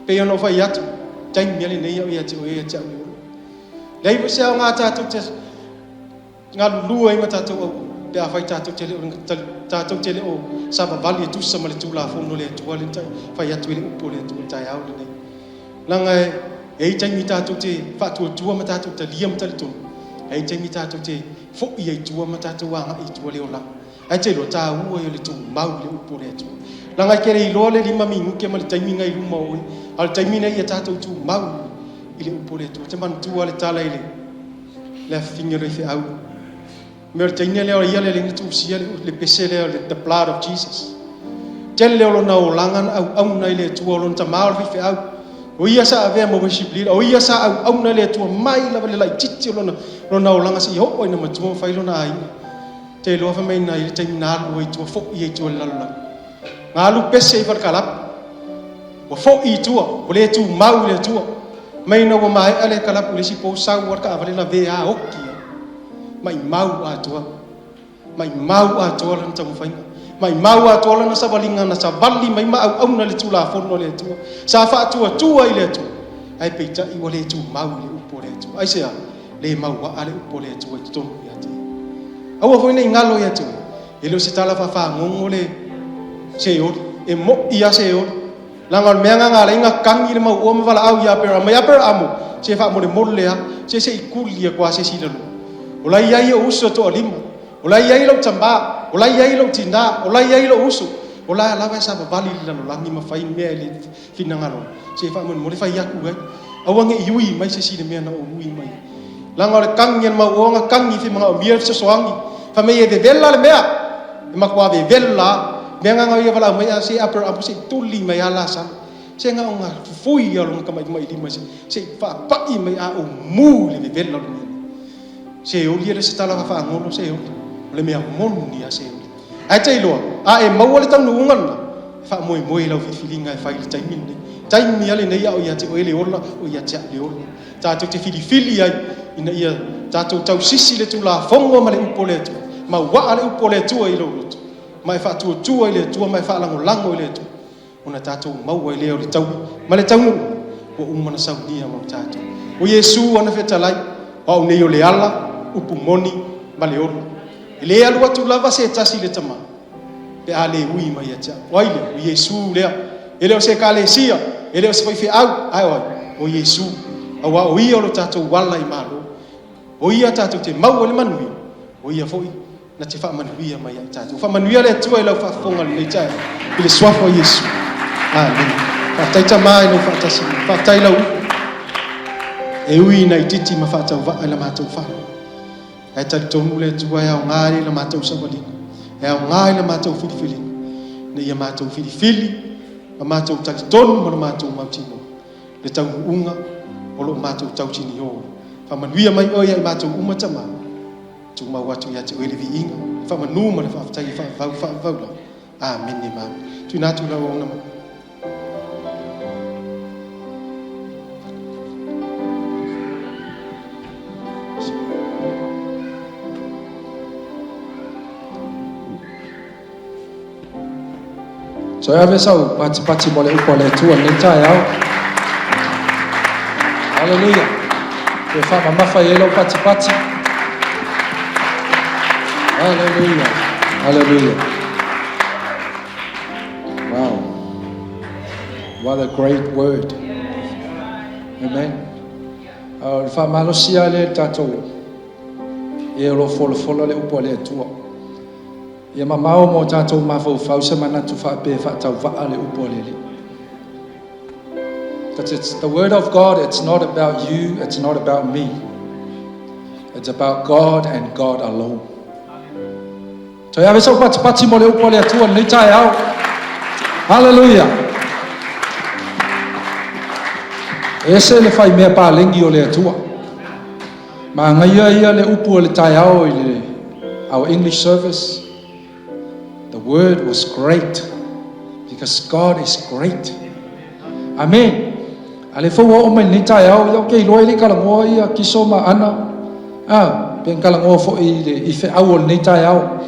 Pei ona ou fai atu, taimi a lenei au ia te oe ia te au le ola. Leai foi se aoga tatou te galulue ai ma tatou auauna pe afai tatou te le o tatou te le o savavali e tusa ma le Tulafono a le Atua lea na fai atu ai le upu a le Atua i le taeao lenei. Leaga e i ai taimi tatou te faatuatua ma tatou talia ma talitonu, e i ai taimi tatou te foi ai i tua ma tatou agai i tua le olaga. Ae te iloa, taua ia o le tumau i le upu a le Atua. Leaga e te le iloa le 5 minute ma le taimi na i luma o oe, a o le taimi nei ia tatou tumau i le upu a le Atua. Ou te manatua le tala i le le afifine o le faifeau. Mea o le teine lea o ia lea na tusia le pese lea o le the blood of Jesus. Tele o lona olaga na auauna i le Atua, o lona tama o le faifeau. O ia sa avea ma worship leader, o ia sa auauna i le Atua mai lava le laitiiti o lona, lona olaga seia oo ina matua ma fai lona aiga. Te iloa fai mai na i le taimi na alu ai i tua, foi ai i tua i le lalolagi. Na alu pese i falekalapu. Ua foi i tua, ua le tumau i le Atua. Mai ina ua maea le kalapu i le isi po, sau lava le taavale lavea oki ai. Maimau atoa. Maimau atoa lana taumafaiga. Maimau atoa lana savaliga na savali mai ma auauna le Tulafono a le Atua. Sa faatuatua i le Atua, ae peitai ua le tumau i le upu a le Atua. Aisea? Le mauaa le upu a le Atua i totonu ia te ia. Aua foi ne i galo ia te oe, e le o se tala faafagogo le Seoli. E mo'i lava Seoli. Leaga o le mea lena na ala ai ona kagi le mauoa ma valaau ia Aperaamo. Mai Aperaamo, se faamolemole lava, se se i kuli atu lava se isi i lalo. O la e i ai ou uso e toalima, o la e i ai lou tama, o la e i ai lou tina, o la e i ai lou uso, o la lava e savavali i le lalolagi ma fai mea e le finagalo ai. Se faamolemole fai atu ai. Aua ne i ui mai se isi i le mea na ou ui mai ai. Leaga o le kagi a le mauoga kagi fia manaomia le fesoasoani. Fai mai e vevela le mea, e matua vevela lava. Mea na na ia valaau mai a se Aperamo se i tuli mai lava Lasalo. Se na ona fufui lava o lona tamatamailima se i faapai mai a ou mu i le vevela o le mea lea. Se oli e le o se tala faagolo se oli, o le mea moni lava se oli. Ae te iloa, a e maua le taunuuga lena, e faamoemoe i lau filifiliga e fai i le taimi lenei. Taimi lava lenei a o ia te oe le ola, o ia te au le ola. Tatou te filifili ai ina ia tatou tausisi i le Tulafono ma le upu a le Atua, ma uaa le upu a le Atua i lou loto, ma e faatuatua i le Atua ma e faalagolago i le Atua, ona tatou maua ai lea o le taui ma le taunuu ua uma ona saunia mo tatou. O Iesu ana fetalai, o au nei o le ala, upu moni ma le ola. E le alu atu lava se tasi i le Tama pe a le ui mai ia te au. O ai lea? O Iesu lea. E le o se ekalesia, e le o se faifeau, ae o ai? O Iesu. Aua o Ia o lo tatou ala i malo. O Ia tatou te maua ai le manuia, o Ia foi na te faamanuia mai ia i tatou. Faamanuia le Atua i lau faafofoga i lenei taeao, i le Suafa o Iesu. Amene. Faafetai Tama i lou faatasi mai. Faafetai i lau upu. E ui ina itiiti ma faatauvaa i la matou fale, ae talitonu le Atua e aoga ai la matou savaliga, e aoga i la matou filifiliga, ina ia matou filifili ma matou talitonu ma lo matou mautinoa le taunuuga o lo o matou tautinio ai. Faamanuia mai Oe ia i matou uma Tama. Tumau atu ia te oe le viiga, le faamanu ma le faafetai e faavavau faavavau lava. Amene ma amene. Tuuina atu lau auauna mai. Toe ave sau patipati mo le upu a le Atua i lenei taeao. Haleluia. Toe faamamafa i ai lau patipati. Haleluia. Haleluia. Wow. What a great word. Amen. O le faamalosi lava lea i le tatou e o lo o folafola le upu a le Atua. Ia mamao ma o tatou mafaufau se manatu faapea e faatauvaa le upu a le Alii. Because it's the word of God, it's not about you, it's not about me. It's about God and God alone. Toe ave sau patipati mo le upu a le Atua lenei taeao. Hallelujah. E ese le fai mea paleni o le Atua. Magaia ia le upu o le taeao i le our English service. The word was great because God is great. Amen. A le fou oo mai lenei taeao, ia ke iloa e le i talanoa ia Kiso ma Ana. Ah, pe na talanoa foi i le i feau o lenei taeao.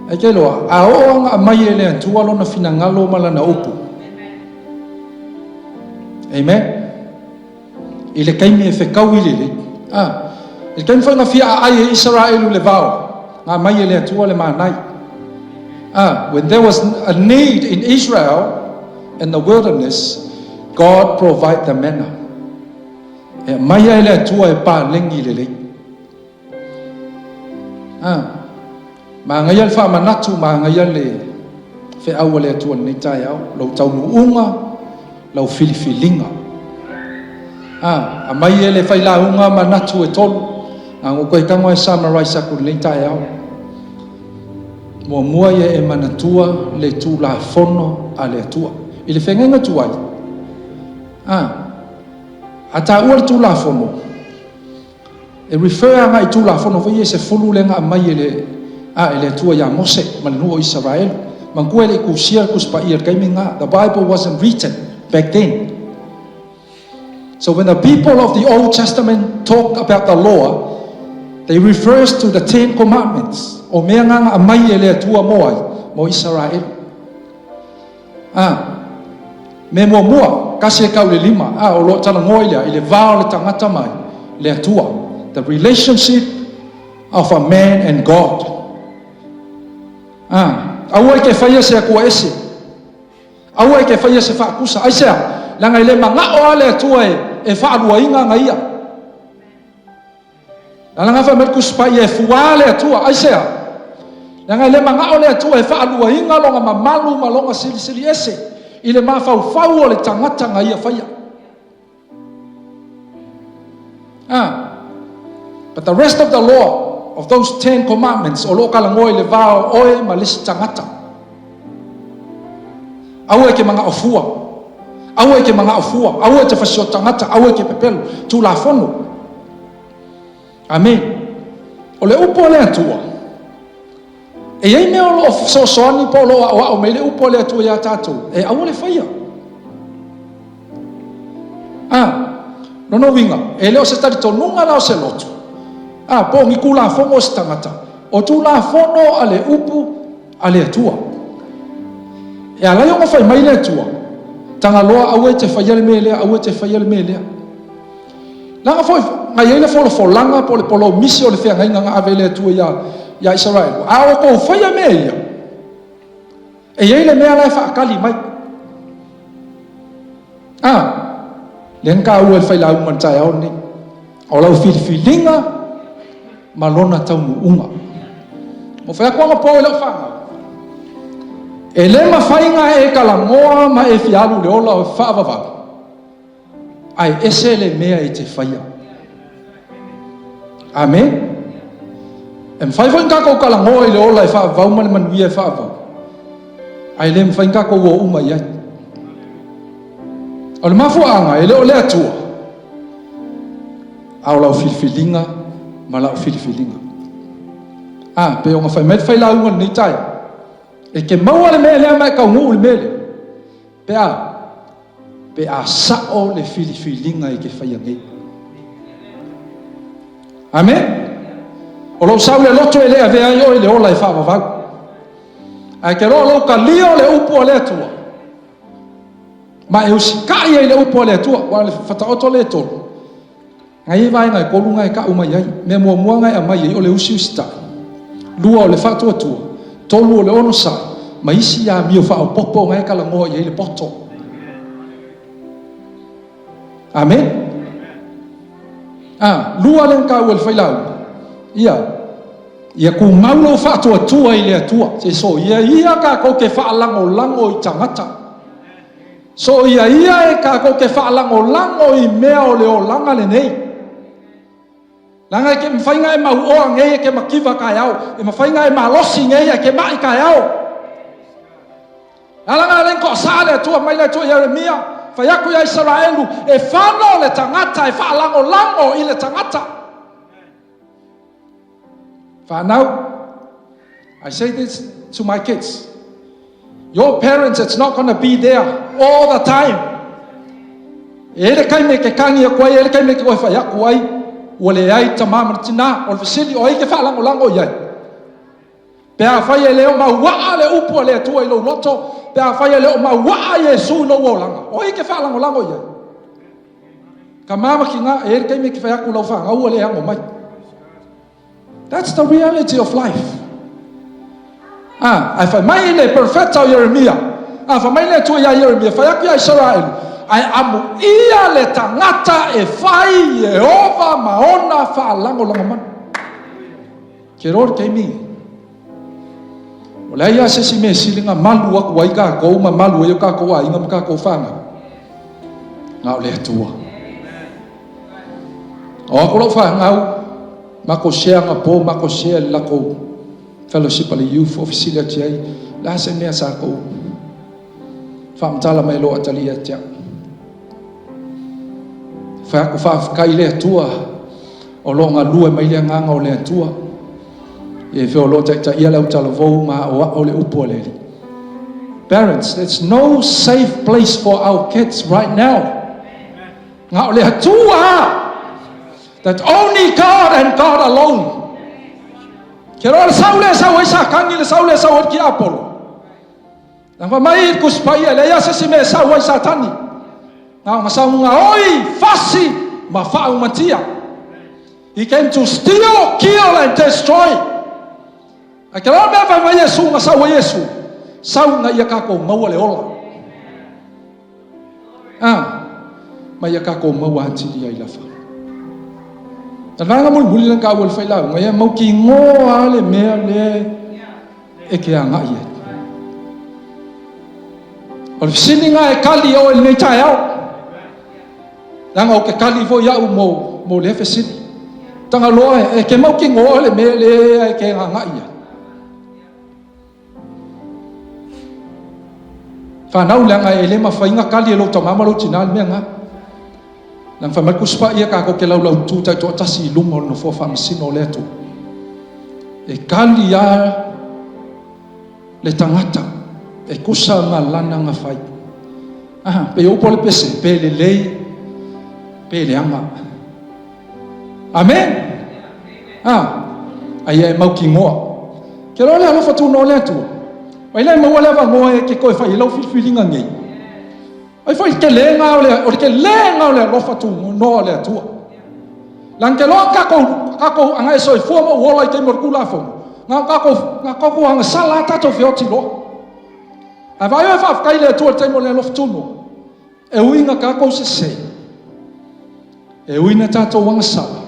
Ai ke iloa, a oo anga aumai e le Atua lona finagalo ma lana upu. Amen. I le taimi e fetaui lelei. A, i le taimi foi na fia aai e Isaraelu i le vao, na aumai e le Atua le manai. A, when there was a need in Israel in the wilderness, God provide the manna. E aumai e le Atua e paleni lelei. A, magaia le faamanatu, magaia le feau a le Atua i lenei taeao, lou taunuuga, lau filifiliga. A, aumai e le failauga manatu e tolu, na ona toe tago e summarize atu i lenei taeao. Muamua ia e manatua le Tulafono a le Atua. I le feagaiga tuai, a, a taua le Tulafono, E refer agai i Tulafono foi ia e sefulu lea na aumai e le a e le Atua ia Mose ma le nuu o Isaraelu. Manatua e le i tusia le Tusi Paia i le taimi lena. The Bible wasn't written back then. So when the people of the Old Testament talk about the law, they refers to the Ten Commandments. O mea na na aumai e le Atua mo ai? Mo Isaraelu. A, mea muamua, tasi e kau i le lima, a, o lo o talanoa i le a? I le va o le tagata mai le Atua. The relationship of a man and God. A, aua e te faia se Atua ese. Aua e te faia se faakusa. Aisea? Leaga e le manao lava le Atua e, e faaluaina ana ia. Lalaga fai mai le Tusi Paia e fuā le Atua. Aisea? Leaga e le manao le Atua e faaluaina lona mamalu ma lona silisili ese i le mafaufau o le tagata na ia faia. Ah. But the rest of the law of those ten commandments o lo o talanoa i le va o oe ma le isi tagata. Aua e te manao fua. Aua e te manao fua. Aua e te fasio tagata. Aua e te pepelo. Tulafono. Amene. O le upu a le Atua, e i ai mea o lo o fesoasoani po o lo o aoao mai le upu a le Atua iā tatou, e aua le faia. A, lona uiga, e le o se talitonuga la o se lotu, a, po o ni tulafono a se tagata, o tulafono a le upu a le Atua. E ala ai ona fai mai le Atua, Tagaloa aua e te faia le mea lea, aua e te faia le mea lea. Leaga foi na i ai le folafolaga po o le polomisi o le feagaiga na ave e le Atua ia, ia Isaraelu, a outou faia mea ia, e i ai le mea la e faatali mai. A, lea na taua e le failauga i le taeao lenei, o lau filifiliga ma lona taunuuga. Ua fai atu anapo i lau fanau, e le mafai ona e talanoa ma e fia alu i le ola o faavavau, Ae ese le mea e te faia. Amene. E mafai foi ona tatou talanoa i le ola e faavavau ma le manuia e faavavau, ae le mafai ona tatou o uma i ai. O le mafuaaga, e le o le Atua, a o lau filifiliga ma lau filifiliga. A, pei ona fai mai le failauga i lenei taeao, e te maua le mea lea ma e taunuu i le mea lea, pe a Pe a sao le filifiliga e te faia nei. Amen. O lou sau le loto e le avea ai oe i le ola e faavavau. Ae ke loa lou talia o le upu a le Atua, ma e usitai ai i le upu a le Atua, ua le fataoto le tolu. Na i ai vaega e kolu na e ta'u mai ai. Mea muamua na e aumai ai o le usiusitai, lua o le faatuatua, tolu o le onosai, ma isi amio faaopoopo na e talanoa i ai le poto. Amene. A, lua lea na taua e le failauga, ia, ia tumau lou faatuatua i le Atua. Se soia ia tatou te faalagolago i tagata. Soia ia e tatou te faalagolago i mea o le olaga lenei. Leaga e ke mafai na e mauoa nei e ke mativa taeao, e mafai na e malosi nei ae ke ma'i taeao. Le ala na lea na toasaa le Atua mai le Atua ia Ieremia, fai atu ia Isaraelu, e fano le tagata e faalagolago i le tagata. Whanau, I say this to my kids. Your parents, it's not going to be there all the time. E le taimi e ke kagi aku ai, e le taimi e ke koe whai aku ai, ua leai tamā ma le tinā, o le fesili, o ai ke faalagolago i ai? Pe afai e le o mauaa le upu a le Atua i lou loto, pe afai e le o mauaa Iesu i lou olaga, o ai ke faalagolago i ai? Tamā ma tinā, e i ai le taimi e te fai atu lau fanau ua le ano mai. That's the reality of life. Ah, ae fai mai le profeta o Ieremia, ah, fai mai le Atua iā Ieremia, fai atu iā Isaraelu, ae amuia le tagata e fai Ieova ma ona faalagolagomana. Ke roa le taimi. O leai lava se isi mea e sili ona malu aku ai tatou ma malu ai o tatou aiga ma tatou fanau, na o le Atua. O aku lau fanau, matou share anapo, matou share i le latou fellowship a le youth, o fesili atu i ai, o le a se mea sa tou faamatala mai loa atalii ia te au. Fai atu faafetai i le Atua o lo o galue mai le agaga o le Atua. E fea o lo o taitaia le autalavou ma aoao le upu a le Alii. Parents, there's no safe place for our kids right now. Na o le Atua. That only God and God alone. Ke roa le sau le sau ai Satani, le sau le sau ai le tiapolo. Na fai mai le Tusi Paia, e leai lava se isi mea e sau ai Satani, na ona sau gaoi, fasi ma faaumatia. He came to steal, kill and destroy. Ae ke loa mea fai mai Iesu na sau ai Iesu, sau ina ia tatou maua le ola. Ah, ma ia tatou maua atili ai lava. Na vaega mulimuli lea na taua e le failauga, ia mautinoa le mea lea e te agai ai. O le fesili lena e kali e oe i lenei taeao. Leaga ou te kali foi au mo, mo lea fesili. Tagaloa e ke mautinoa le mea lea e ke aga'i ai. Fanau leaga e le mafai ona kali e lou tamā ma lou tinā le mea lena. Leaga fai mai le Tusi Paia tatou te laulautu taitoatasi i luma o le Nofoa Faamasino o le Atua. E kali lava le tagata e tusa ma lana na fai. Aha, pei o upu a le pese, pe lelei, pe leaga. Amen. Ah, aia e mautinoa. Ke loa le alofa tunoa o le Atua. Mai le maua le avanoa e ke toe fai ai lau filifiliga nei. Ai foi le telega o le, o le telega o le alofa tunoa o le Atua. Leaga ke loa tatou, tatou aga e soifua ma ou ola i taimi o le Tulafono, na o tatou, na tatou agasala lava tatou feoti loa. Ae vaai oe faafetai i le Atua i le taimi o le alofa tunoa. E ui ina tatou sese, e ui ina tatou agasala,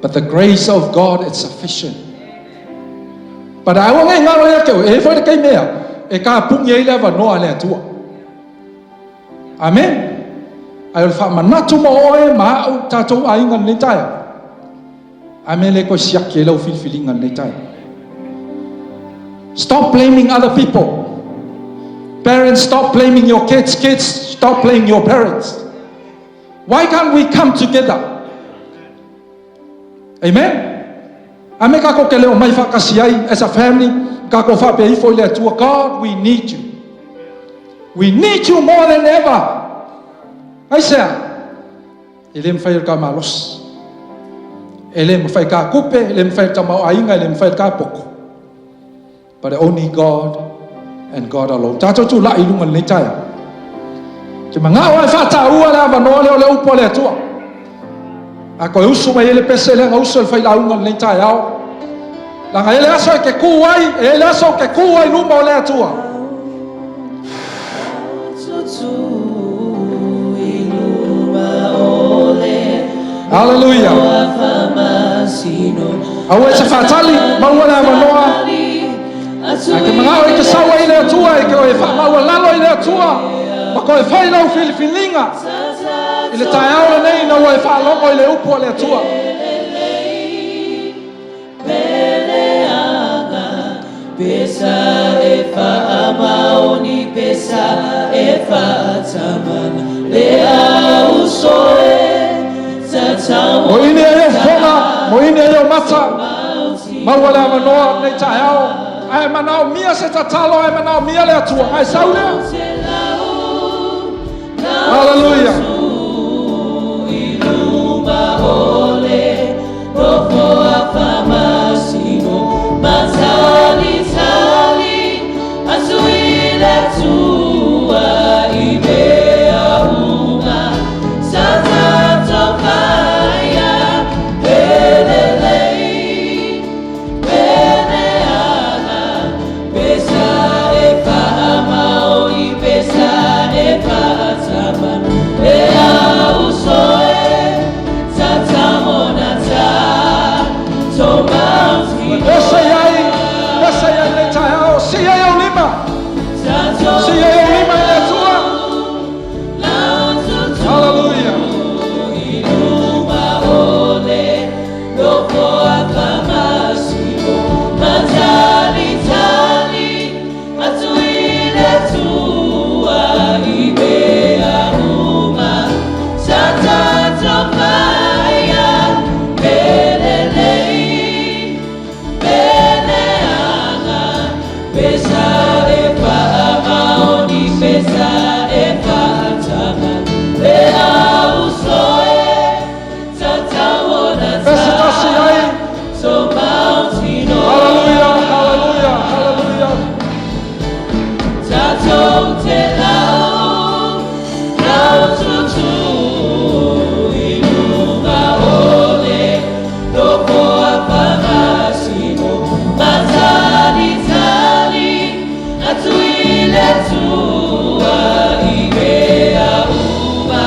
but the grace of God is sufficient. But aua nei galo ia te oe, e i ai foi le taimi ea e tapuni ai le avanoa a le Atua. Amen. Ae o le faamanatu mo oe ma au tatou aiga lenei taeao. Amen le toe siaki ai lau filifiliga lenei taeao. Stop blaming other people. Parents, stop blaming your kids. Kids, stop blaming your parents. Why can't we come together? Amen. Ame kākou ke leo mai whaakasi ai as a family, kākou whaapea ifo i le Atua, God, we need you. We need you more than ever. Aisea, e le mawhai o le ka malosi. E le mawhai ka kupe, e le mawhai le tamaoaiga, e le mawhai le ka poko. But only God and God alone. Tātou tula'i i luga i lenei taeao. Ke mana'o ai faataua le avanoa lea o le upu a le Atua. A koe usu mai ai le pese lea na usu e le failauga i lenei taeao. Leaga e le aso e ke kū ai, e le aso ke kū ai luma o le Atua. Hallelujah. Aua e te whātali, maua le avanoa. Ai ke mangao i te saua i le Atua, i ke oe whaamaua lalo i le Atua, ma koe whai lau filifiliga i le taeao lenei ina ua e faalogo i le upu a le Atua. Peleaga, pesa e faamaoni, pesa e faatamala, le auso e tatau Mo ini ai o fofoga, mo ini ai o mata, maua le avanoa lenei taeao, ae manaomia se tatalo, ae manaomia le Atua, ae sau lea. Hallelujah. Pesa e faatamala, le auso e tatamonata. Pese i ai, pese i ai lenei taeao, sii ai ou lima, sii ai ou lima i le Atua. Hallelujah. Pesa e faamaoni, pesa e faatamala, le auso e Pese tasi i ai. tatamonata. Hallelujah, hallelujah, hallelujah. Tatou te lau, lau tutu i luma o le nofoa faamasino, matalitali atu i le Atua i mea uma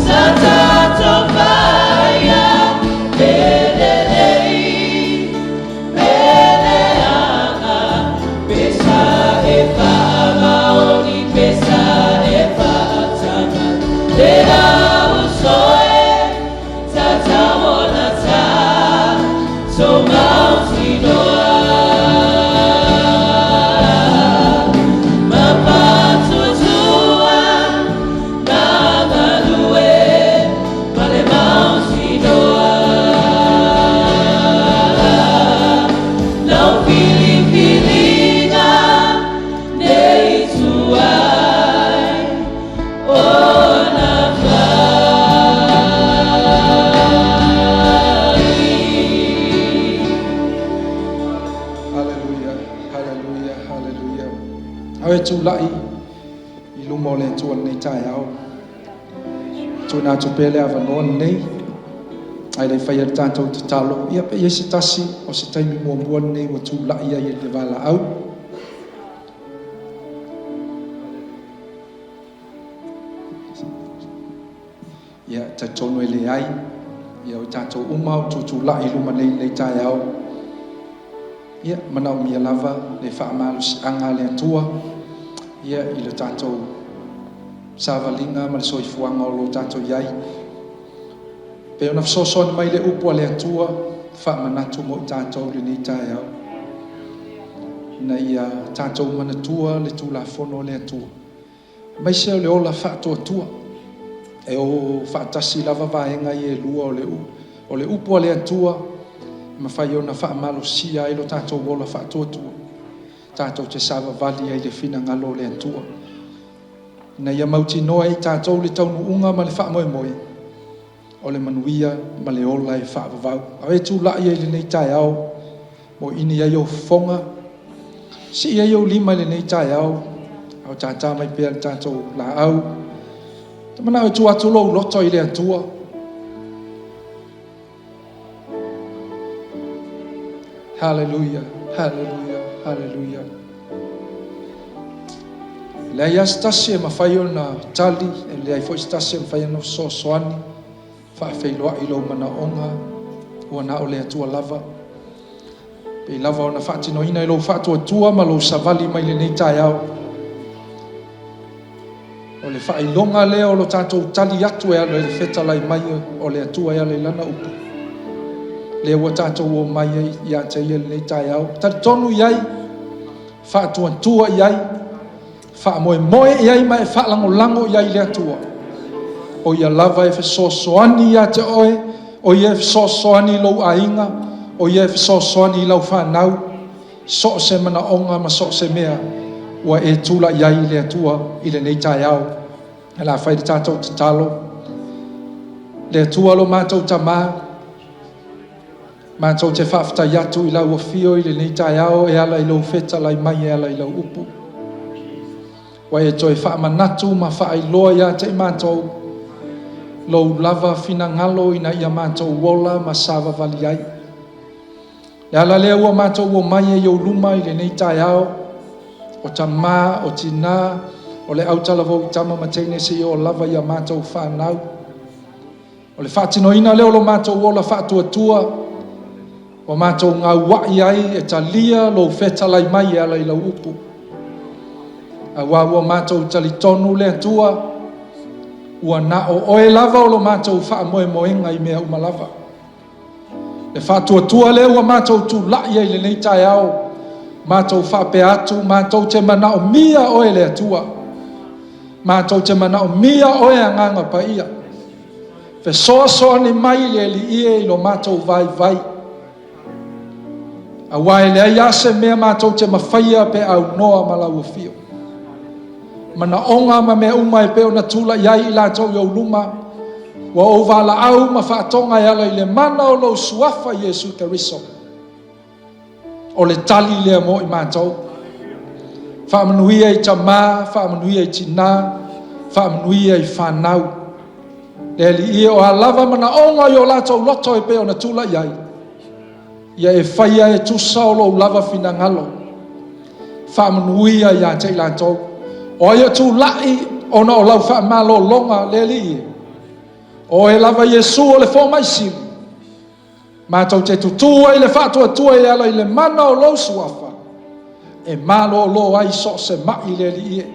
sa tatou faia, pe lelei, pe leaga, pesa e faamaoni, pesa e faatamala, le auso e tatamonata. Au e tulai i luma o le Atua i lenei taeao. Tuuina atu pea le avanoa lenei, ae le i faia le tatou tatalo, ia pe i ai se tasi o se taimi muamua lenei ua tulai ai i le valaau. Ia, e talitonu e leai, ia o i tatou uma o tutulai i luma nei i lenei taeao, ia, manaomia lava le faamalosiaga a le Atua, ia, i le tatou savaliga ma le soifuaga o lo o tatou i ai. Pei ona fesoasoani mai le upu a le Atua, faamanatu mo i tatou i lenei taeao, ina ia tatou manatua le Tulafono a le Atua, aemaise o le ola faatuatua. E o faatasi lava vaega ia e lua o le, o le upu a le Atua, e mafai ona faamalosia ai lo tatou ola faatuatua, tatou te savavali ai i le finagalo o le Atua, ina ia mautinoa e i tatou le taunuuga ma le faamoemoe o le manuia ma le ola e faavavau. A o e tulai ai i lenei taeao, moeini ai ou fofoga, sii ai ou lima i lenei taeao, a o tātā mai pea le tatou laau. Ou te manao e tuu atu lou loto i le Atua. Haleluia, haleluia, haleluia. E leai lava se tasi e mafai ona tali, e leai foi se tasi e mafai ona fesoasoani, faafeiloai i lou manaoga, ua na o le Atua lava. Pei lava ona faatinoina i lou faatuatua ma lou savali mai lenei taeao. O le faailoga lea o lo tatou tali atu e ala i le fetalai mai o le Atua e ala i Lana upu, lea ua tatou omai ai ia te Ia i lenei taeao. Talitonu i ai, faatuatua i ai, faamoemoe i ai ma e faalagolago i ai i le Atua. O Ia lava e fesoasoani ia te oe, o Ia e fesoasoani i lou aiga, o Ia e fesoasoani i lau fanau, so o se manaoga ma so o se mea ua e tulai ai i le Atua i lenei taeao. O le a fai le tatou tatalo. Le Atua lo matou Tamā, matou te faafetai atu i lau afio i lenei taeao e ala i lou fetalai mai e ala i lau upu. Ua e toe faamanatu ma faailoa ia te i matou lou lava finagalo ina ia matou ola ma savavali ai. Le ala lea ua matou omai ai i ou luma i lenei taeao, o tamā, o tinā, o le autalavou i tama ma teine seia oo lava i a matou fanau. O le faatinoina lea o lo matou ola faatuatua, ua matou gauai ai e talia lou fetalai mai e ala i lau upu. Aua ua matou talitonu le Atua, ua na o oe lava o lo matou faamoemoega i mea uma lava. Le faatuatua lea ua matou tulai ai i lenei taeao, matou faapea atu, matou te manaomia oe le Atua. Matou te manaomia oe Agaga Paia. Fesoasoani mai le Alii e i lo matou vaivai. Aua e leai lava se mea matou te mafaia pe aunoa ma lau afio. Manaoga ma mea uma e pei ona tulai ai i latou i ou luma, ua ou valaau ma faatoga e ala i le mana o lou suafa Iesu Keriso. O le tali lea mo i matou. Faamanuia i tamā, faamanuia i tinā, faamanuia i fanau. Le Alii e, o a lava manaoga i o latou loto e pei ona tulai ai, ia e faia e tusa o lou lava finagalo. Faamanuia ia te i latou. O ai o tulai ona o lau faamalologa, le Alii e? O oe lava Iesu o le fomai sili. Matou te tutū ai i le faatuatua e ala i le mana o lou suafa, e malōlō ai so o se maʻi le Alii e.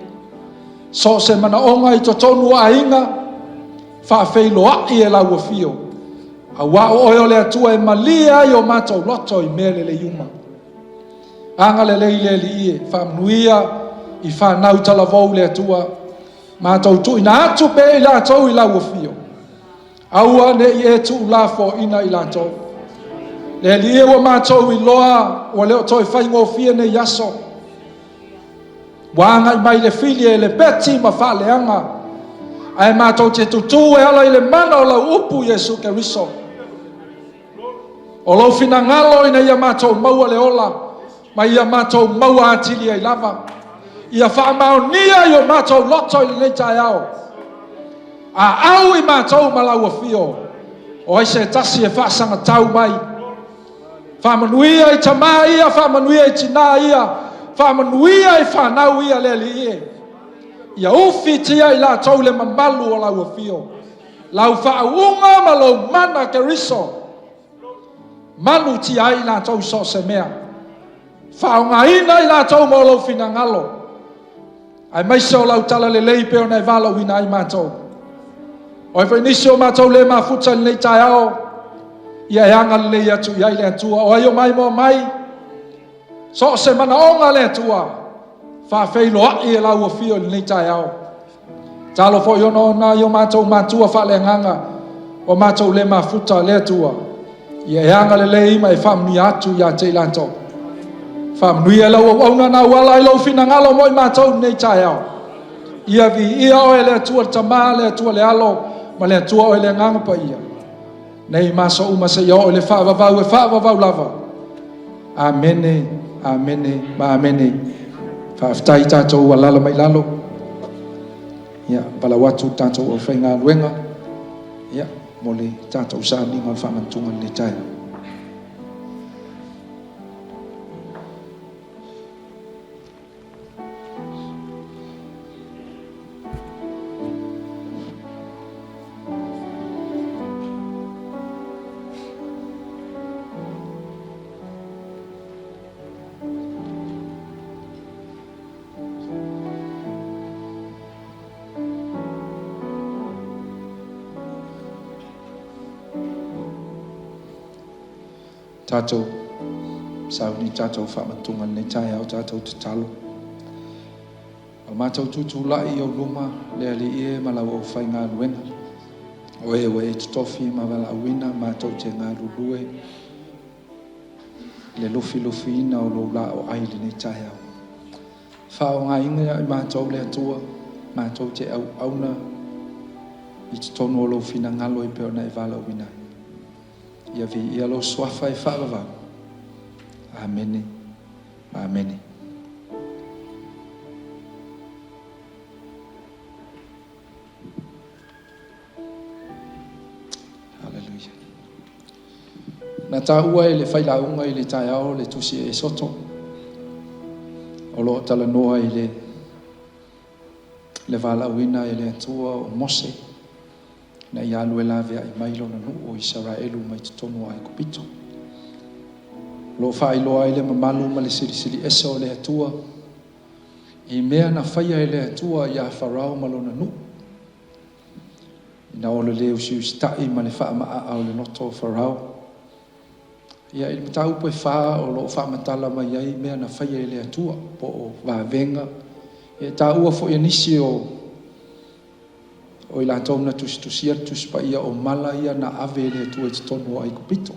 So o se manaoga i totonu o aiga, faafeiloai e lau afio, aua o oe o le Atua e malie ai o matou loto i mea lelei uma. Agalelei le Alii e, faamanuia i fanau talavou le Atua, matou tuuina atu pea i latou i lau afio. Aua ne i e tuulafoaiina i latou. Le Alii e, ua matou iloa ua le o toe faigofie nei aso. Ua agai mai le fili e lepeti ma faaleaga, ae matou te tutū e ala i le mana o lau upu Iesu Keriso. O lou finagalo ina ia matou maua le ola, ma ia matou maua atili ai lava. Ia faamaonia i o matou loto i lenei taeao. A au i matou ma lau afio, o ai se tasi e faasagatau mai. Faamanuia i tama ia, faamanuia i tina ia, faamanuia i fanau ia le Alii e. Ia ufitia i latou le mamalu o lau afio, lau faauuga ma lou mana Keriso. Malutia ai i latou i so o se mea. Faaaogaina i latou mo lou finagalo, aemaise o lau talalelei pei ona e valaauina ai matou. O ai foi nisi o matou le mafuta i lenei taeao, ia e agalelei atu i ai le Atua. O ai o maimoa mai, so o se manaoga le Atua, faafeiloai e lau afio i lenei taeao. Talo foi ona o nai o matou matua faaleagaga ua matou le mafuta le Atua, ia e agalelei ma e faamanuia atu ia te i latou. Faamanuia lau auauna na auala ai lou finagalo mo i matou i lenei taeao. Ia viia oe le Atua le Tama, le Atua le Alo, ma le Atua oe le Agaga Paia, nei ma aso uma seia oo i le faavavau e faavavau lava. Amene, amene ma amene. Faafetai tatou ua alaala mai lalo. Ia, valaau atu le tatou aufaigaluega, ia, mo le tatou sauniga o le faamanatuga i lenei taeao. Tatou sauni tatou faamanatuga i lenei taeao, tatou tatalo. O matou tutulai i ou luma, le Alii e ma lau aufaigaluega, o e ua e totofi ma valaauina matou te galulue i le lufilufiina o lou laoai i lenei taeao. Faaaogaina ia i matou le Atua, matou te auauna i totonu o lou finagalo e pei ona e valaauina ai. Ia viia lou suafa e faavavau. Amene. Amene. Haleluia. Na taua e le failauga i le taeao le tusi Esoto o lo o talanoa i le le valaauina e le Atua o Mose ina ia alu e laveai mai lona nuu o Isaraelu mai totonu o Aikupito. O lo o faailoa ai le mamalu ma le silisili ese o le Atua i mea na faia e le Atua ia Farao ma lona nuu, ina o le le usiusitai ma le faamaaa o le loto o Farao. Ia, i le mataupu e fa o lo o faamatala mai ai mea na faia e le Atua, po o vavega, e taua foi e nisi o i latou na tusitusia le Tusi Paia o mala ia na ave e le Atua i totonu o Aikupito.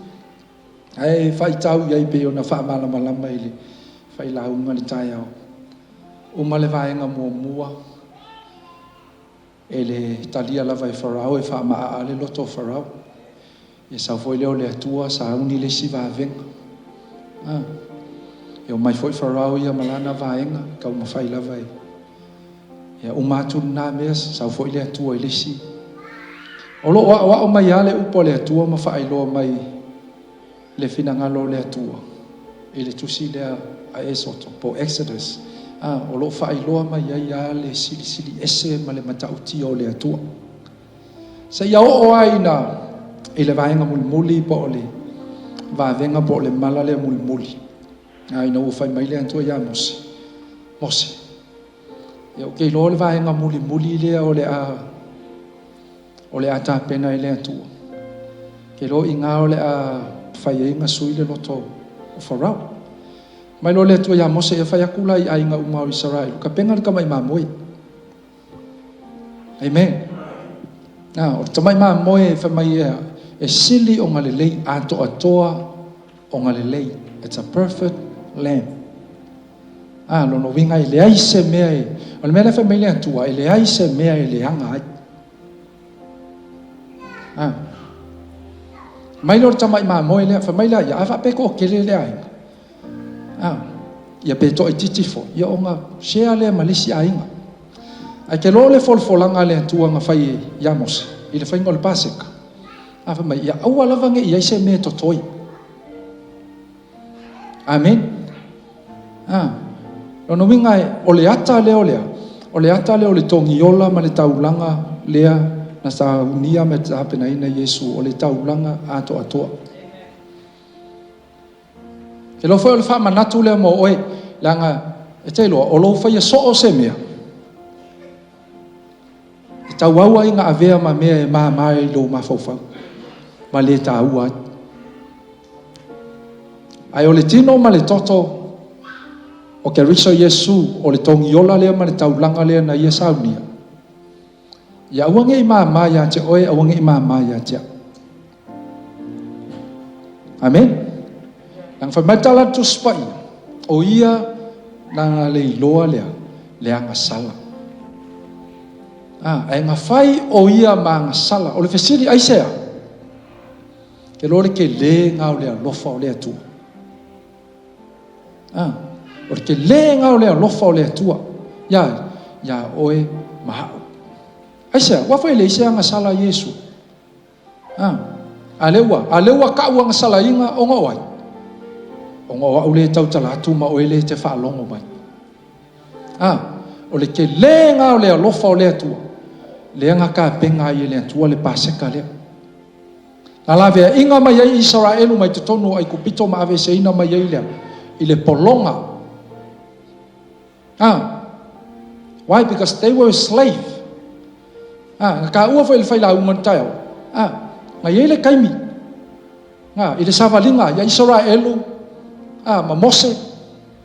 Ae faitau i ai pei ona faamalamalama i le failauga i le taeao. Uma le vaega muamua, e le talia lava e Farao, e faamaaa le loto o Farao. Ia sau foi lea o le Atua sauni le isi vavega. Ah. E omai foi Farao ia ma lana vaega, taumafai lava e. Ia uma atu lena mea, sau foi le Atua i le isi. O lo o aoao mai lava le upu a le Atua ma faailoa mai le finagalo o le Atua i le tusi lea a Esoto po o Exodus. Ah, o lo o faailoa mai ai lava le silisili ese ma le matautia o le Atua. Seia oo ai ina i le vaega mulimuli po o le vavega po o le mala lea mulimuli. A ina ua fai mai le Atua ia Mose, Mose, ia ou te iloa le vaega mulimuli lea o le a o le a tapena e le Atua. Ou te iloa i ina o le a fai ai ma sui le loto o Farao. Mai loa le Atua ia Mose, ia fai atu la i aiga uma o Isaraelu, tapena le tamai mamoe. Amen. Na, o le tamai mamoe e fai mai ea, e sili ona lelei, atoatoa ona lelei. It's a perfect lamb. Ah, lona uiga e leai se mea e, o le mea lea fai mai le Atua, e leai se mea e leaga ai. Ah. Mai lea o le tamai mamoe lea, fai mai lea, ia, a faapea e toatele le aiga. Ah. Ia pe toaitiiti foi, ia ona share lea ma le isi aiga. Ae te iloa o le folafolaga a le Atua na fai ia Mose i le faiga o le Paseka, a fai mai, ia aua lava ne i i ai se mea e totoe. Amen. A, lona uiga o le ata lea o le a? O le ata lea o le togiola ma le taulaga lea na saunia ma tapenaina e Iesu, o le taulaga atoatoa. E iloa foi o le faamanatu lea mo oe, leaga e te iloa, o lou faia soo o se mea, e tauau ai ina avea ma mea e mama i lou mafaufau, ma le taua ai. Ae o le tino ma le toto o Keriso Iesu, o le togiola lea ma le taulaga lea na ia saunia, ia aua ne i mama ia te oe, aua ne i mama ia te au. Amen. Leaga fai mai le tala a le Tusi Paia, o ia na le iloa lea, le agasala. Ah, ae na fai o ia ma agasala. O le fesili, aisea? Ke loa le tele na o le alofa o le Atua. Ah, o le tele na o le alofa o le Atua. Ia, ia oe ma au. Aisea? Ua fai le ise agasala Iesu. A, a lea ua, a lea ua ka'u agasalaina ona o ai? Ona o a'u lea e tautala atu ma oe lea e te faalogo mai. A, o le telē lena o le alofa o le Atua, lea na tapena ai e le Atua le Paseka lea. Na laveaiina mai ai Isaraelu mai totonu o Aikupito ma aveeseina mai ai lea i le pologa. Ah, why? Because they were slave. Ah, na taua foi le failauga le taeao. Ah, na i ai le taimi. Ah, i le savaliga ia Isaraelu ah, ma Mose.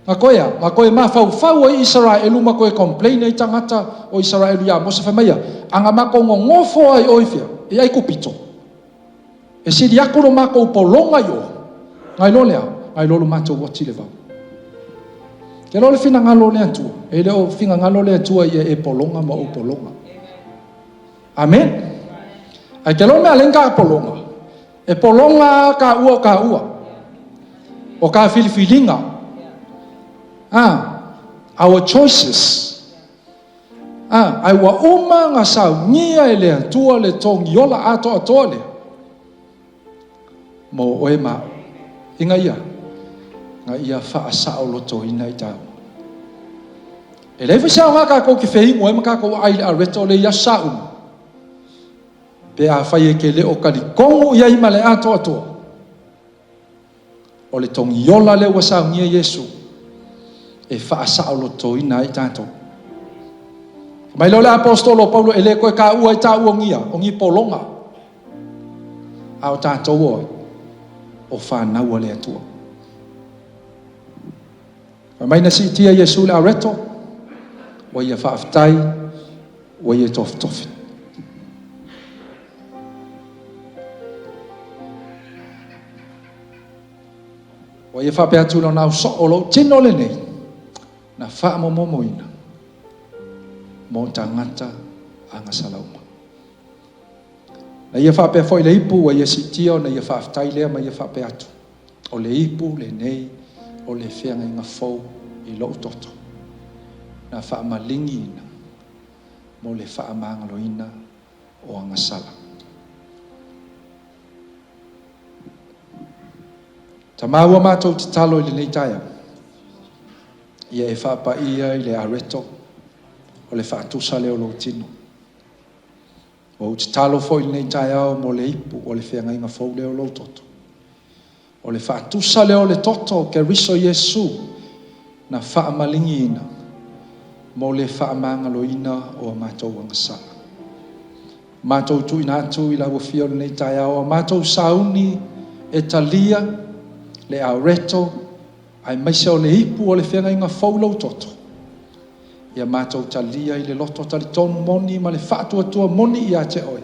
Na koe a, na koe mafaufau ai Isaraelu ma koe complain ai tagata o Isaraelu ia Mose fai mai ia, a na matou nonofo ai oi fea, i Aikupito. E sili aku lo matou pologa i o, nai lo lea, nai lo lo matou oti le vao. Ke lo le finagalo o le Atua, e le o finagalo o le Atua ia e pologa ma ou pologa. Amen. Ai ke lo mea lenga ka pologa, e pologa ka ua o ka ua, o ka filifiliga. Ah, our choices. Ā, ae ua uma ona saunia e le Atua le togiola atoatoa lea mō oe ma au, ina ia, na ia faasaolotoina i tāua. E leai foi se aoga tatou te feinu ai ma tatou aai i le areta o le ia aso sauni, pe afai e te le o talitonu i ai ma le atoatoa. O le togiola lea ua saunia Iesu e faasaolotoina ai tatou. Fai mai lea o le aposetolo o Paulo, e le toe taua ai taua o ni a, o ni pologa, a o tatou o ai? O fanau a le Atua. Fai mai na siitia Iesu le areto, ua ia faafetai, ua ia tofitofi. Ua ia faapea atu lona au soo, o lou tino lenei, na faamomomoina mo tagata agasala uma. Na ia faapea foi le ipu ua ia siitia ona ia faafetai lea ma ia faapea atu, o le ipu lenei o le feagaiga fou i lou toto, na faamaligiina mo le faamagaloina o agasala. Tama ua matou tatalo i lenei taeao, ia e faapaia i le areto o le faatusa lea o lou tino. Ua ou tatalo foi i lenei taeao mo le ipu o le feagaiga fou lea o lou toto. O le faatusa lea o le toto o Keriso Iesu na faamaligiina mo le faamagaloina o a matou agasala. Matou tuuina atu i lau Afio i lenei taeao a matou sauni e talia le areto aemaise o le ipu o le feagaiga fou i lou toto. Ia matou talia i le loto talitonu moni ma le faatuatua moni ia te oe,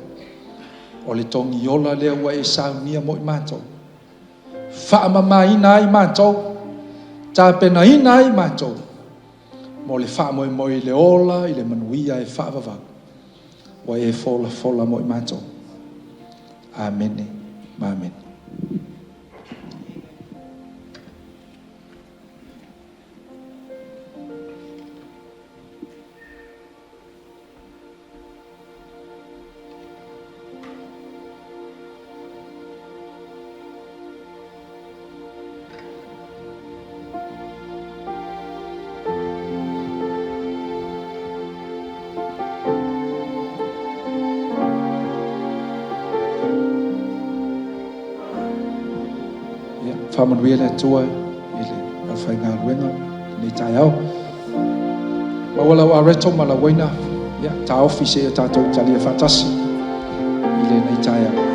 o le togiola lea ua e saunia mo i matou. Faamamaina ai matou, tapenaina ai matou mo le faamoemoe i le ola i le manuia e faavavau ua e folafola mo i matou. Amene ma amene. Faamanuia le Atua i le aufaigaluega i lenei taeao. Maua lau areto ma lau uaina, ia, taofi seia tatou talia faatasi i lenei taeao.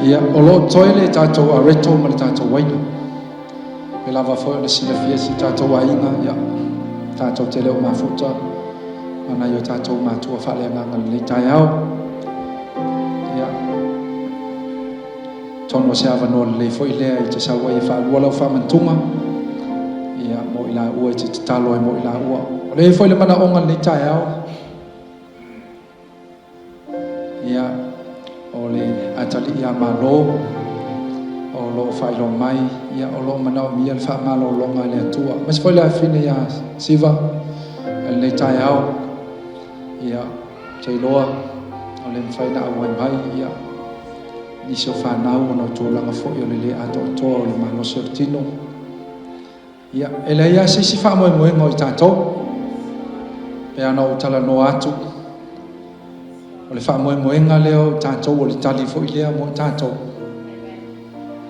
Ia, o lo o totoe le tatou areto ma le tatou uaina. E lava foi ona silafia e si o tatou aiga, ia, Tatou te le o mafuta ma nai o tatou matua faaleagaga i lenei taeao. Ia, atonu o se avanoa lelei foi lea e te sau ai e faalua lau faamantuga, ia, mo i laua e te tatalo ai mo i laua. O lea e i ai foi le manaoga i lenei taeao, Ia, o le atalii ia Malo o lo o faailoa mai, ia, o lo o manaomia le faamalologa a le Atua. Aemaise foi le afafine ia Siva i lenei taeao. Ia, ou te iloa o le mafai ona auai mai, ia, nisi o fanau ona o tulaga foi o le le atoatoa o le malosi o le tino. Ia, e leai lava se isi faamoemoega o i tatou. E pei lava ona ou talanoa atu, o le faamoemoega lea o i tatou, o le tali foi lea mo i tatou.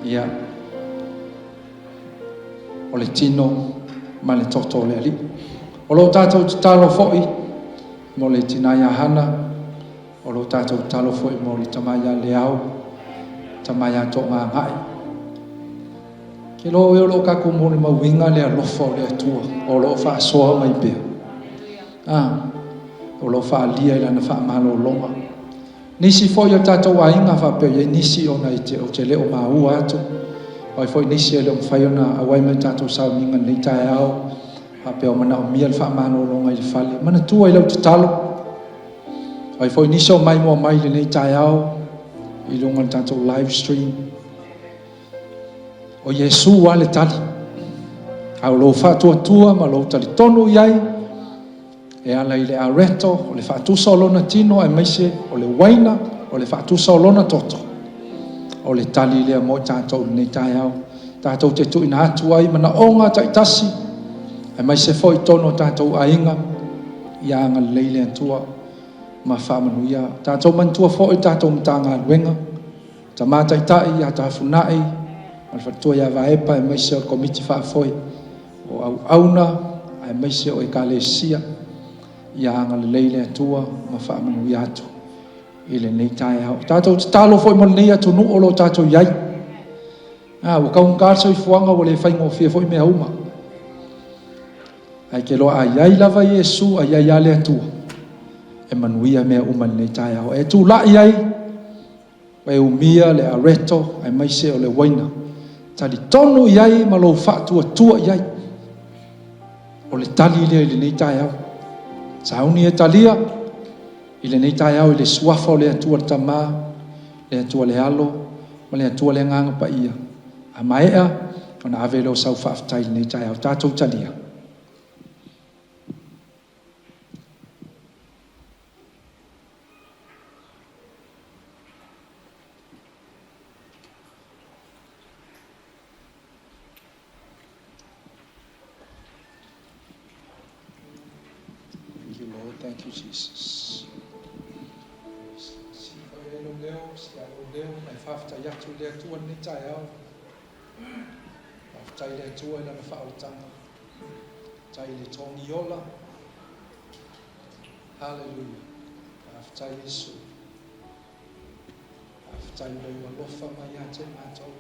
Ia, o le tino ma le toto o le Alii. O lo o tatou tatalo foi mo le tina ia Hana, o lo o tatou tatalo foi mo le tama ia Leao, tama ia Toogagae. Ke loa oe o lo o tatou molimauina le alofa o le Atua o lo o faasoa mai pea. A, o lo o faaalia i lana faamalologa. Nisi foi o tatou aiga faapea e i ai nisi ona e te, ou te le o maua atu. O ai foi nisi e le o mafai ona auai mai i tatou sauniga i lenei taeao, faapea o manaomia le faamalologa i le fale. Manatua i lau tatalo. O ai foi nisi o maimoa mai i lenei taeao i luga o le tatou live stream. O Iesu lava le tali. A o lou faatuatua ma lou talitonu i ai, e ala i le areto, o le faatusa o lona tino, aemaise o le uaina, o le faatusa o lona toto, o le tali lea mo i tatou i lenei taeao. Tatou te tuuina atu ai manaoga taitasi, aemaise foi i totonu o tatou aiga, ia agalelei le Atua ma faamanuia. Tatou manatua foi le tatou Matagaluega, Tama Taitai ia Tafunai ma le faletua ia Vaepa aemaise o le Komiti Faafoe o Auauna aemaise o Ekalesia. Ia agalelei le Atua ma faamanuia atu i lenei taeao. Tatou tatalo foi mo lenei atunuu o lo o tatou i ai. Ah, ua taugata le soifuaga ua le faigofie foi mea uma. Ae ke loa a i ai lava Iesu, a i ai lava le Atua, e manuia mea uma i lenei taeao. E tulai ai E umia le areto aemaise o le uaina. Talitonu i ai ma lou faatuatua i ai. O le tali lea i lenei taeao. Sauni e talia i lenei taeao i le suafa o le Atua le Tama, le Atua le Alo, ma le Atua le Agaga Paia. A maea ona ave lea o sau faafetai i lenei taeao. Tatou talia. Thank you, Lord. Thank you, Jesus. Siva e lou leo, si a lou leo, mai faafetai atu i le Atua lenei taeao. Faafetai i le Atua i lana faaolataga. Faafetai i le togi ola. Hallelujah. Faafetai Iesu. Faafetai i lou alofa mai ia te matou.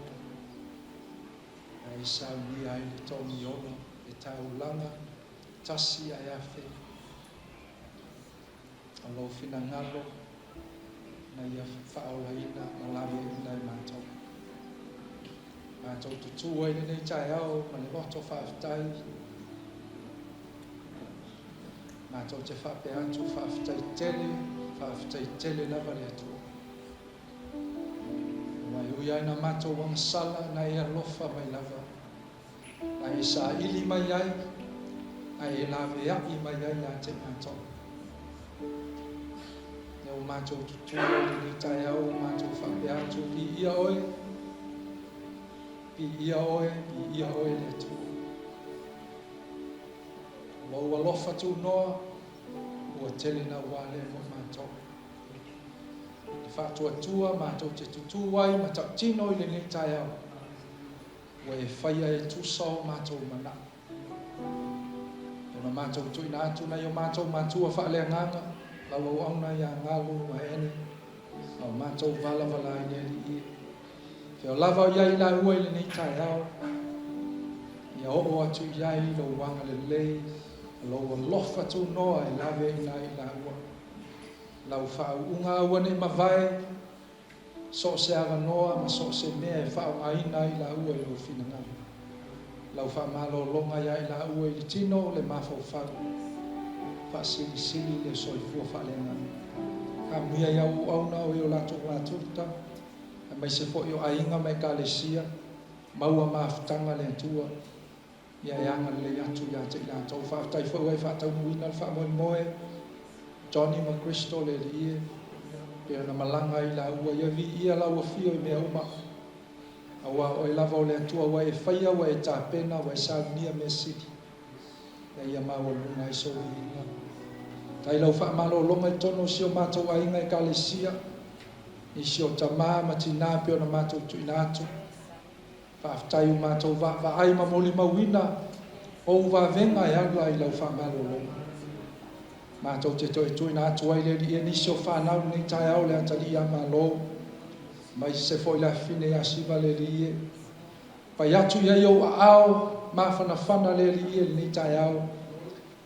Na e saunia ai le togi ola, le taulaga, tasi ae afe. O lou finagalo na ia faaolaina ma laveaiina e matou. Matou tutū ai lenei taeao ma le loto faafetai. Matou te faapea atu, faafetai tele, faafetai tele lava le Atua. Aua e ui lava ina matou agasala, na e alofa mai lava. Na e saili mai ai, na e laveai mai ai ia te matou. Lea ua matou tutū ai lenei taeao, ua matou faapea atu, Viia Oe, viia Oe, viia Oe le Atua. O lou alofa tunoa, ua tele naua lea mo matou. Le faatuatua matou te tutū ai ma tautino i lenei taeao, ua e faia e tusa o matou manao. E ona matou tuuina atu nai o matou matua faaleagaga, lau auauna ia Galu ma Eni, ma o matou valavala ai le Alii e. Fea lava o i ai laua i lenei taeao, ia oo atu i ai lou agalelei. Lou alofa tunoa e lave ai i laua. Lau faauuga aua ne i mavae, so o se avanoa ma so o se mea e faaaogaina ai laua i Lou finagalo. Lau faamalologa ia i laua i le tino, le mafaufau, faasilisili le soifua faaleagaga. Faamanuia i au auauna o e o latou matuta, aemaise foi o aiga ma Ekalesia, maua mafutaga a le Atua. Ia e agalelei atu ia te i latou. Faafetai foi ua e faataunuuina le faamoemoe, Johnny ma Crystal, le Alii e, pei ona malaga ai laua. Ia viia lau afio i mea uma, aua o oe lava o le Atua ua e faia, ua e tapena, ua e saunia mea sili, ina ia maualuga ai sou viiga. Faafetai i lau faamalologa i totonu o si o matou aiga Ekalesia, i si o tama ma tina pei ona matou tuuina atu. Faafetai ua matou vaavaai ma molimauina ou vavega e ala i lau faamalologa. Matou te toe tuuina atu ai le Alii e nisi o fanau lenei taeao le atalii ia Malo, aemaise foi le afafine ia Siva le Alii e. Pai atu i ai ou aao mafanafana le Alii e lenei taeao,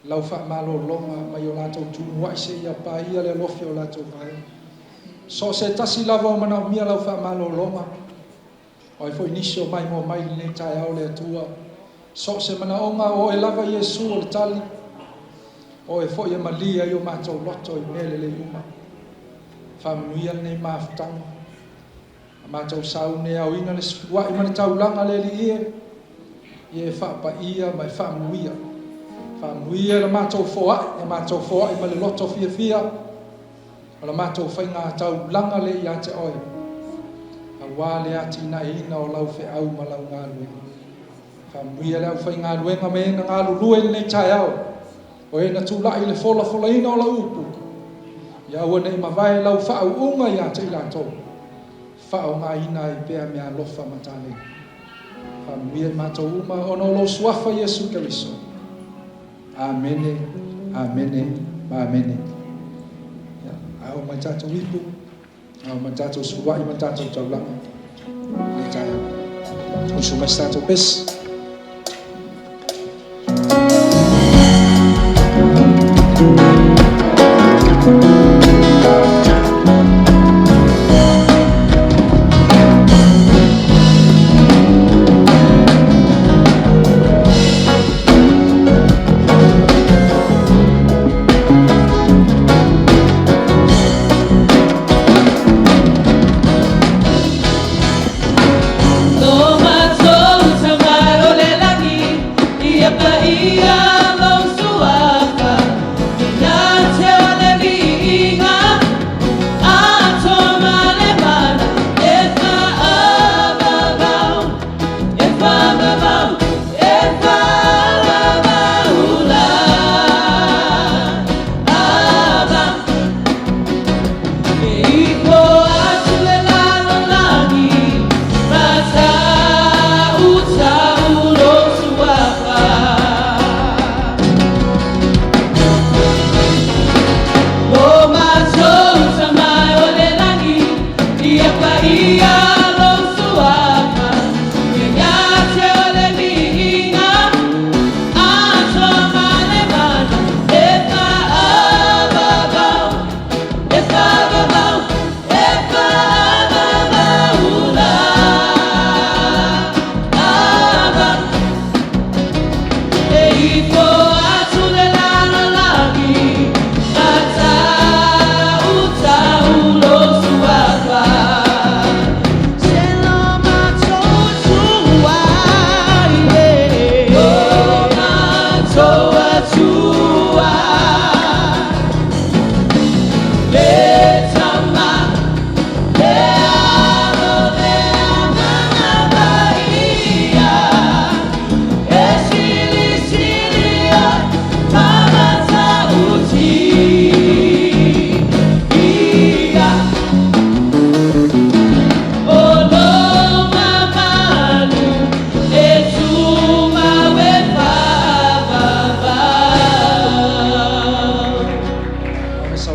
lau faamalologa mai o latou tumuai seia paia le alofi o latou vae. So o se tasi lava o manaomia lau faamalologa, O ai foi nisi o maimoa mai i lenei taeao, le Atua, so o se manaoga, o Oe lava Iesu o le tali, o Oe foi e malie ai o matou loto i mea lelei uma. Faamanuia lenei mafutaga, a matou sauni e aoina le sefuluai ma le taulaga, le Alii e, ia e faapaia ma e faamanuia. Faamanuia le matou foai, a matou foai ma le loto fiafia, O la matou faiga taulaga lea ia te Oe, aua le atinaeina o Lau feau ma Lau galuega. Faamanuia le aufaigaluega ma e na galulue i lenei taeao, o e na tulai i le folafolaina o Lau upu, ia aua ne i mavae Lau faauuga ia te i latou, faaaogaina ai pea meaalofa ma taleni. Faamanuia i matou uma ona o Lou Suafa Iesu Keriso. Amene, amene, ma amene. Ia, ao mai tatou ipu, ao mai tatou suluai ma tatou taulaga. Le taeao. Usu mai se tatou pesi.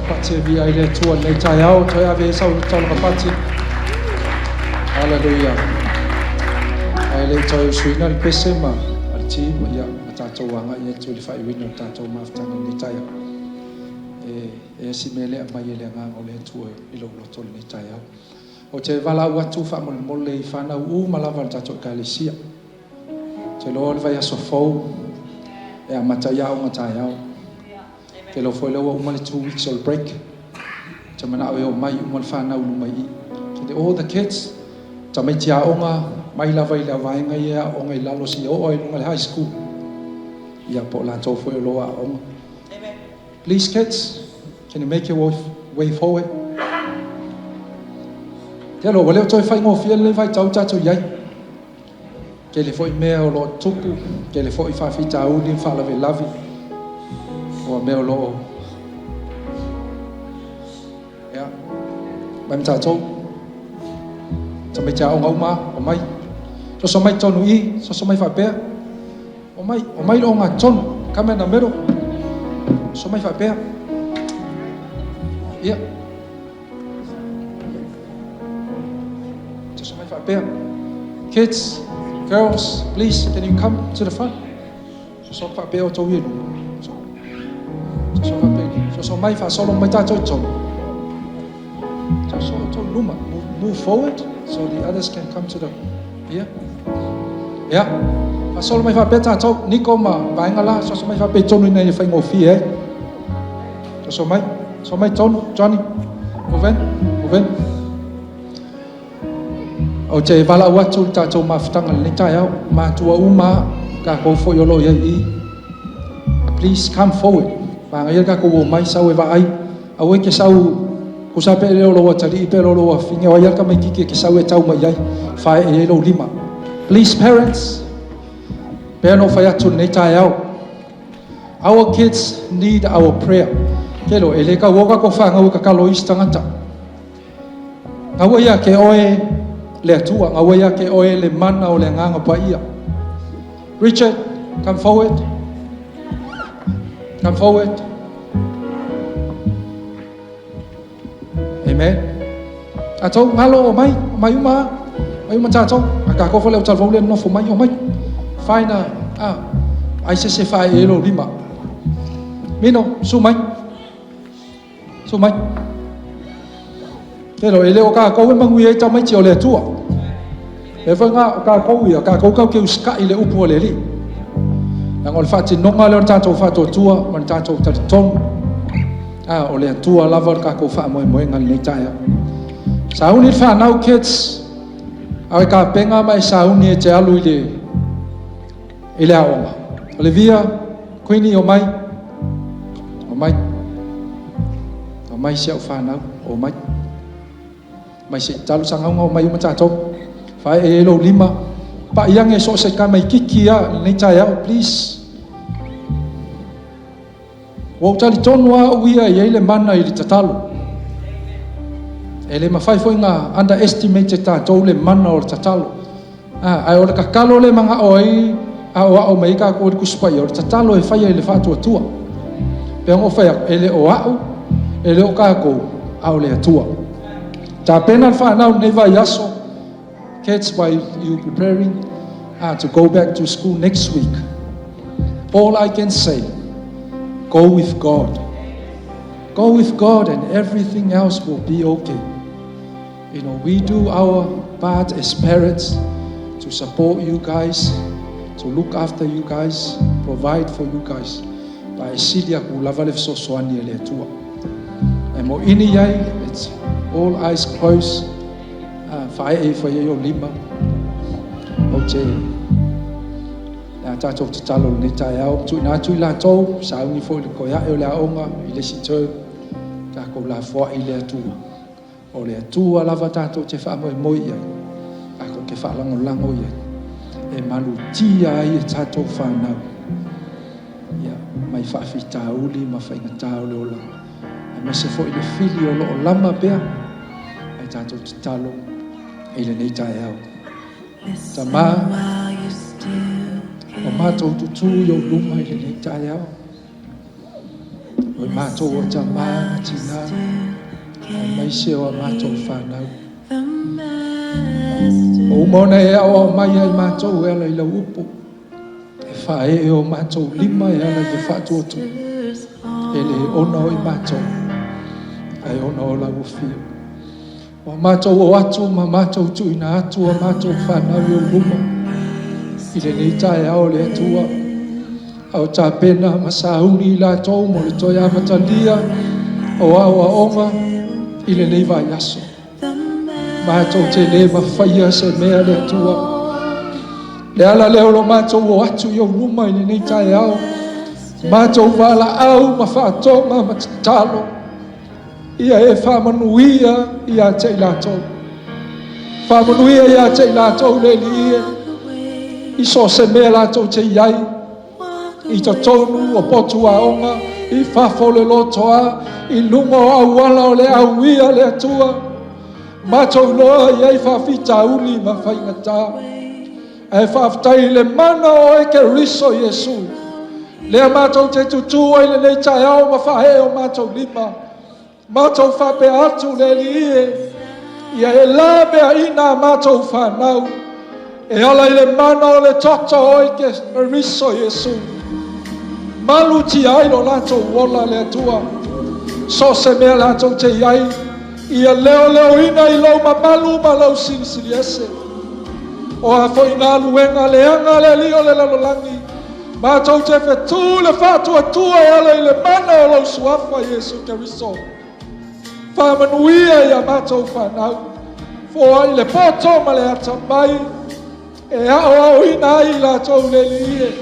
Pati e via i le Atua lenei taeao, toe ave ai sau taulaga pati. Haleluia. Ae le i toe usuina le pese ma le ti, ia, ma tatou. tatou agai atu i le faaiuina o le tatou mafutaga i lenei taeao. E, e asi mea lea aumai e le Agaga o le Atua i lou loto i lenei taeao. Ou te valaau atu faamolemole i fanau uma lava a le tatou Ekalesia. Ou te iloa o le vaiaso fou e amata ai aoga taeao. Ou te iloa foi lea ua uma le 2 weeks o le break. Ou te manao e omai uma le fanau i luma i i. So all the kids, tamaiti aoga, mai lava i le vaega ia aoga i lalo seia oo ai i luga le high school. Ia po o latou foi o lo o aoga. Please kids, can you make your way forward? Te alo, ua le o toe faigofie lenei vaitau tatou i ai. Tele foi mea o lo o tupu, tele foi faafitauli ma faalavelave. Ua mea o lo o... Ia, mai ma tatou. Tamaiti aoga uma, omai. Soso mai tonu i, soso mai faapea. Omai, omai le oga tonu. Come in the middle. Soso mai faapea. Ia. Soso mai faapea. Kids, girls, please, can you come to the front? Soso faapea o tou i luma. Soso faapea. Soso mai faasolo mai tatou i tonu. Soso tou luma. Move forward so the others can come to the... Yeah. Yeah. Faasolo mai faapea tatou. Niko ma vaega la. Soso mai faapea i tonu ina ia faigofie ai. Soso mai. Soso mai tonu. Johnny. Move in. Move in. Ou te valaau atu le tatou mafutaga lenei taeao. Matua uma tatou foi o lo o i ai i. Please come forward. Manaia le tatou omai sau e vaai. Aua e te sau tusa pe le o lou atalii pe o lou afafine o ai lava le tamaititi e te sau e tau mai ai. Fae e ai lou lima. Please parents, pea no fai atu lenei taeao. Our kids need our prayer. Kelo, e le kau o tatou fanau e tatalo i isi tagata. Gaua ia te oe le Atua, gaua ia te oe le mana o le Agaga Paia. Richard, come forward. Come forward. Amen. Tatou, ngalo o mai, o mai uma, mai uma tatou. A tatou fale o talvau le nofo mai, o mai. Faina, ah, ai se se fae e lo lima. Mino, su mai. Su mai. Te lo, e le o kākou e manuia ai tamaiti o le Atua. E foi ngā o kākou ia, kākou kau ke usikai le upu o le Alii. Leaga o le faatinoga lea o le tatou faatuatua ma le tatou talitonu. Ah, o le Atua lava o le tatou faamoemoega lenei taeao. Sauni le whanau kids, a e kapenga ma e sauni e te alu i le aoga. Olivia, Queenie, o mai. O mai. O mai si au whanau, o mai. Mai se talu sangauga o mai uma tatou. Fae e lou lima. Pa iange so se ka mai kiki a lenei taeao, please. Ua ou talitonu a au ia i ai le mana i le tatalo. E le mafai foi nga underestimate e tatou le mana o le tatalo. Ah, ai o le tatalo le mangao ai a o ao mai ka ko le kusipai o le tatalo e faia i le faatuatua. Pe ngo fai e le o au, e le o kākou, a o le Atua. Tapena le whanau nei vaiaso. Kids, while you preparing to go back to school next week, all I can say, go with God. Go with God and everything else will be okay. We do our part as parents to support you guys, to look after you guys, provide for you guys. Pa e sili aku lava le fesoasoani e le Atua. E mo ini ai, it's all eyes closed. Fae e fai ai o lima. O te a tātou tatalo lenei taeao. Tuuina atu i latou, sauni foi le koe ae o le aoga i le isi term. Tatou lafoai le Atua. O le Atua lava tatou te faamoemoe i ai. Tatou te faalagolago i ai. E malutia ai e tatou whanau. Ia, mai faafitauli ma faigata o le olaga. Aemaise foi le fili o loo lama pea. Ai tatou tatalo i lenei taeao. Tama, o matou tutū i ou luma i lenei taeao. O i matou o tamā ma tinā, aemaise o a matou whanau. O uma ona e ao ao mai ai matou e ala i lau upu. E Faaee o matou lima e ala i le faatuatua, e le ona o i matou, ae ona o lau afio. Ua matou o atu ma matou tuuina atu a matou fanau i ou luma i lenei taeao le Atua, a o tapena ma sauni i latou mo le toe amatalia o aoaoga i lenei vaiaso. Matou te le mafaia se mea le Atua. Le ala lea o lo matou o atu i ou luma i lenei taeao, matou valaau ma faatoga ma tatalo, ia e faamanuia ia te i latou. Faamanuia ia te i latou le Alii e, i so o se mea latou te i ai, i totonu o potu aoga, i fafo o le lotoa, i luga o auala o le auia le Atua, matou iloa i ai faafitauli ma faigata. Ae faafetai i le mana o oe Keriso Iesu, lea matou te tutū ai lenei taeao ma faaee o matou lima, matou faapea atu le Alii e, ia e laveaiina a matou fanau, e ala i le mana o le toto o oe Keriso Iesu, malutia ai lo latou ola le Atua, so o se mea latou te i ai, ia leoleoina i lou mamalu ma lou silisili ese. O a foi galuega leaga a le alii o le lalolagi, matou te fetu le faatuatua e ala i le mana o lou suafa Iesu Keriso. Faamanuia ia matou fanau, foai le poto ma le atamai, e aoaoina ai i latou le Alii e.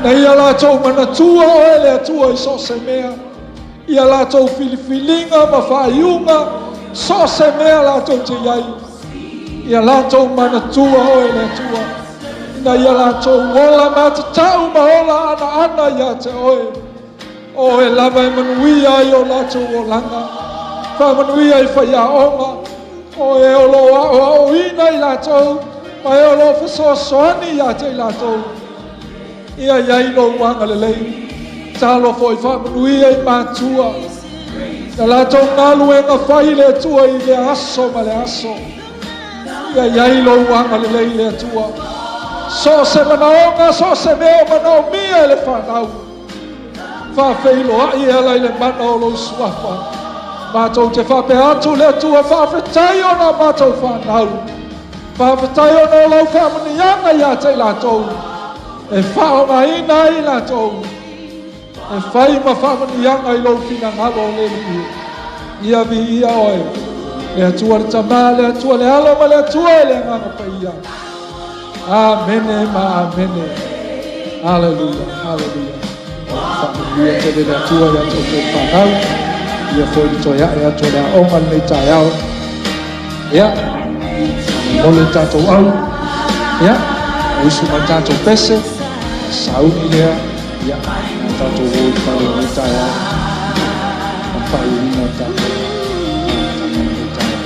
Na ia latou manatua oe le Atua i so o se mea, ia latou filifiliga ma faaiuga, so o se mea latou te i ai, ia latou manatua oe le Atua, ina ia latou ola matatau ma ola anaana ia te oe. O oe lava e manuia ai o latou olaga, faamanuia i faiaoga, o e o lo o aoaoina i latou, ma e o lo o fesoasoani ia te i latou. Ia i ai lou agalelei, talo foi faamanuia i matua, na latou galuega fai le Atua i le aso ma le aso. Ia i ai lou agalelei le Atua. So o se manaoga, so o se mea o manaomia e le fanau, faafeiloai e ala i le mana o lou suafa. Matou te faapea atu le Atua, faafetai ona matou fanau, faafetai ona o lau faamanuiaga ia te i latou, e faaaogaina ai i latou, e fai ma faamanuiaga i lou finagalo o le Alii. Ia viia oe, le Atua le Tama, le Atua le Alo ma le Atua le Agaga Paia. Amene ma amene. Haleluia, haleluia. Faamanuia tele le Atua ia te outou fanau. Ia foi le toe ae atu o le aoga lenei taeao. Ia, mo le tatou au. Ia, usu mai tatou pese, sauni lea. Ia, tatou o i fale lenei taeao. Ma faaiuina o tatou amataga lenei taeao.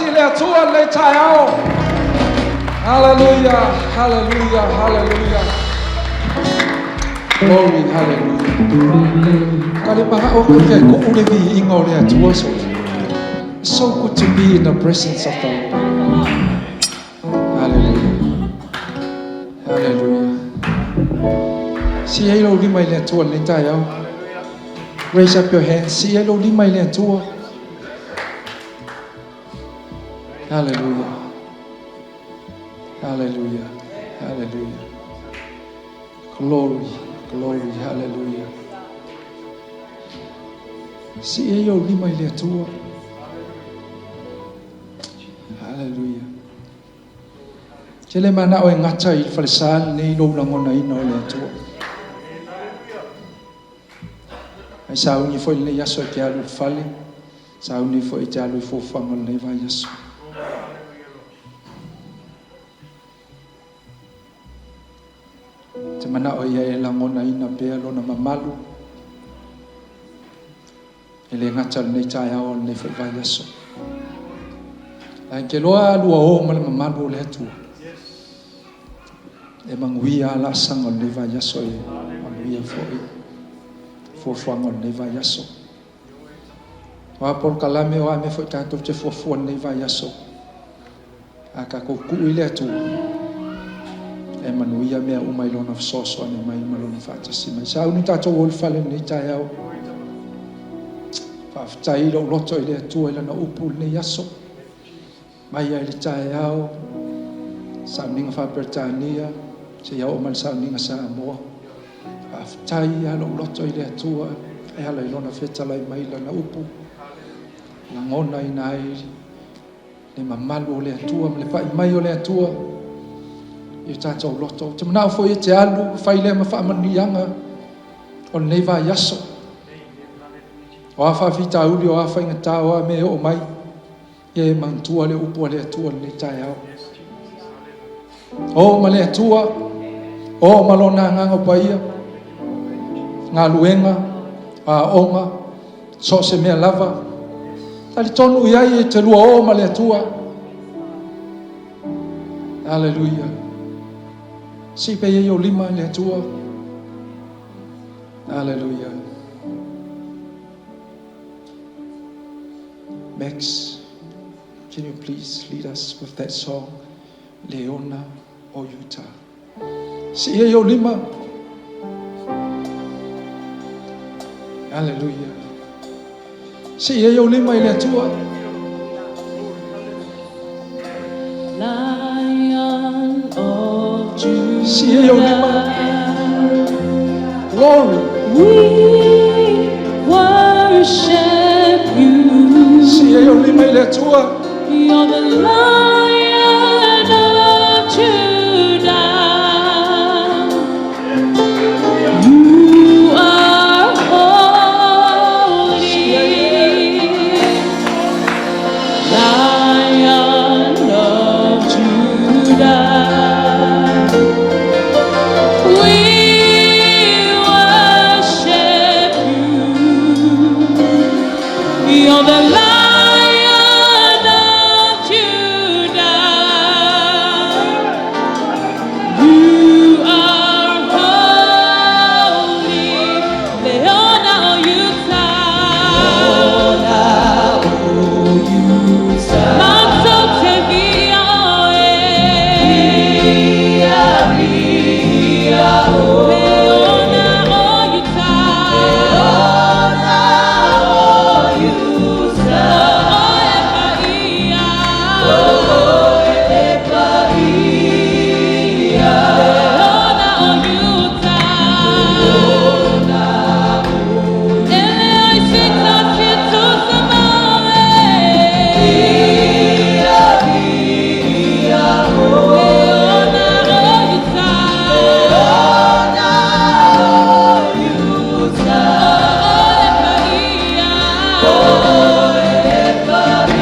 faatasi i le Atua i lenei taeao. Hallelujah, hallelujah, hallelujah. Glory, hallelujah. Ka le mana'o ka fia ku'u le viiga o le Atua so. It's so good to be in the presence of the Lord. Hallelujah. Hallelujah. Si'i ai lou lima i le Atua i lenei taeao. Raise up your hands. Si'i ai lou lima i le Atua. Hallelujah. Hallelujah. Hallelujah. Glory, glory, hallelujah. Si'i ai lou lima i le Atua. Hallelujah. Ou te le mana'o e gata i le falesa lenei lou lagonaina o le Atua. Ai sauni foi lenei aso e te alu i le fale, sauni foi e te alu i fuafuaga o lenei vaiaso. Te mana'o ia e lagonaina pea lona mamalu. E le gata lenei taeao lenei foi vaiaso. Ae ke loa alua o ma le mamalu o le Atua. E manuia laasaga o lenei vaiaso e manuia foi fuafuaga o lenei vaiaso. O a polokalame o a mea foi tatou te fuafua lenei vaiaso. A tatou tuu i le Atua. E manuia mea uma i lona fesoasoani mai ma lona faatasi mai. Sauni tatou o i le fale lenei taeao. Faafetai lou loto i le Atua i lana upu lenei aso. Mai ai le taeao, sauniga faa-Peretania, seia oo mai le sauniga Samoa. Faafetai ia lou loto i le Atua e ala i lona fetalai mai lana upu. Lagona ina ai le mamalu o le Atua ma le pa'i mai o le Atua i o tatou loto. Te manao foi e te alu, fai lea ma faamanuiaga o lenei vaiaso. O a faafitauli o a faigata o a mea e oo mai, ia e manatua le upu a le Atua lenei taeao. O ma le Atua, o ma lona agaga paia, galuega, aoga, so o se mea lava. Talitonu i ai e te lua o ma le Atua. Hallelujah. Sii pea ia ou lima i le Atua. Hallelujah. Max, can you please lead us with that song, Leona o Utah? Sii ai ou lima. Hallelujah. Sii ai ou lima i le Atua. Lion of Judah. Sii ai ou lima. Glory. We worship you. Sii ai ou lima i le Atua. You're the Lion of Judah. You are holy. Lion of Judah. We worship you. You're the Lion of Judah. You are holy. Leona o Utah. Matou te viia oe. Leona o Utah. O oe e paia. Leona o Utah. E leai se tasi e tusa ma oe. Leona o Utah. O oe e paia.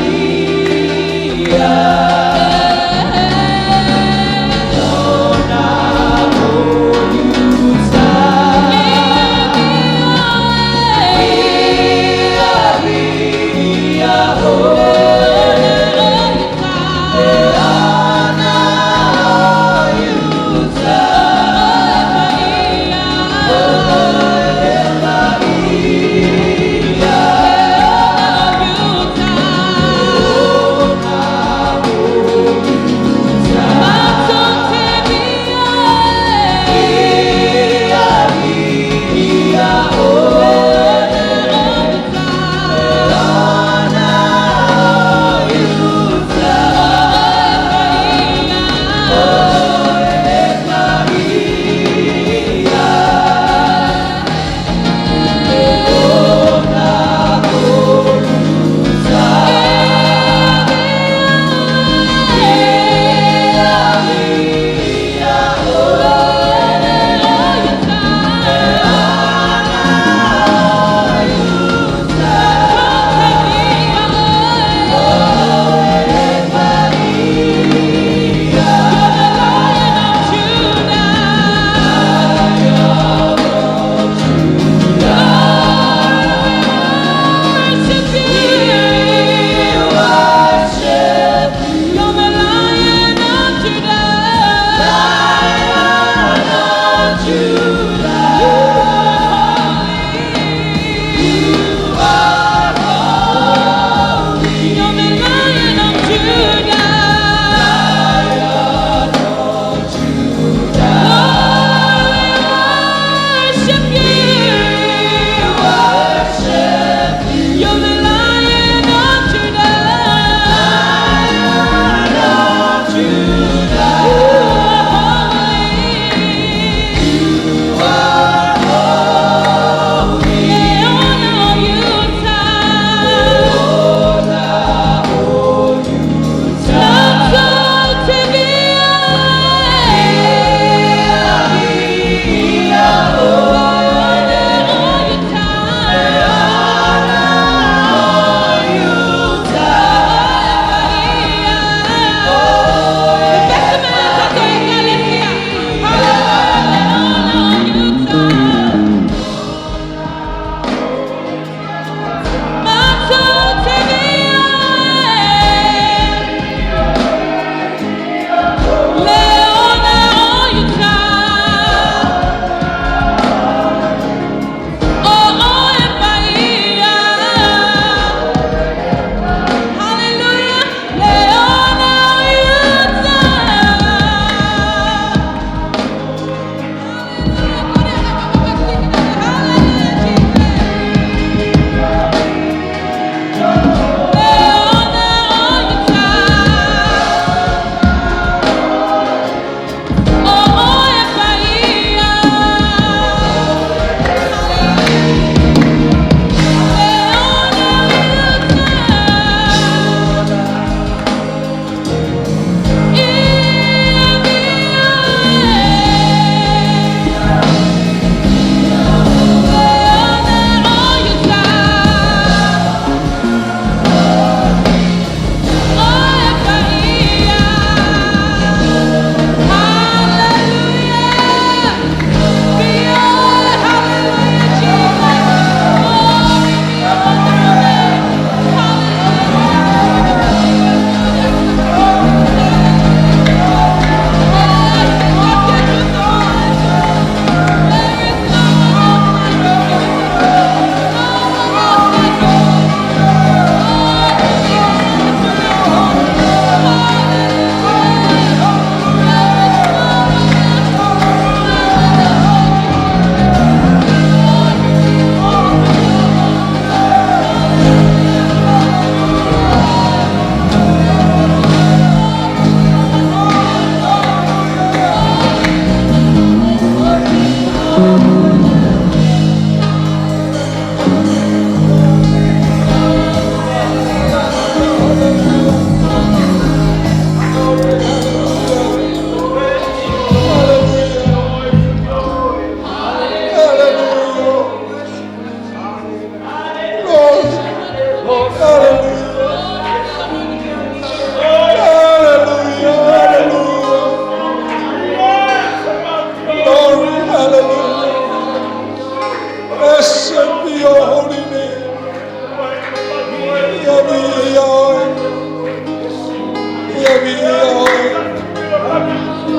Hallelujah, viia oe.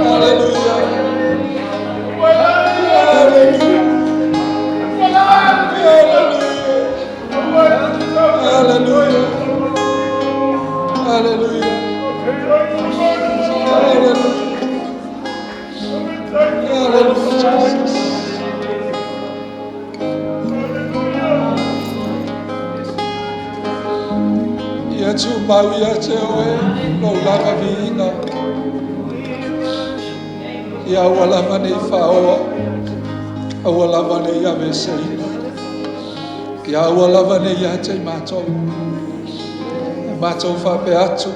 Hallelujah. Hallelujah. Hallelujah. Hallelujah. Hallelujah. Hallelujah, Jesus. Ia tumau ia te oe, lou lava viiga. Ia aua lava nei faaoa, aua lava nei aveeseina. Ia aua lava nei ia te i matou. E matou faapea atu,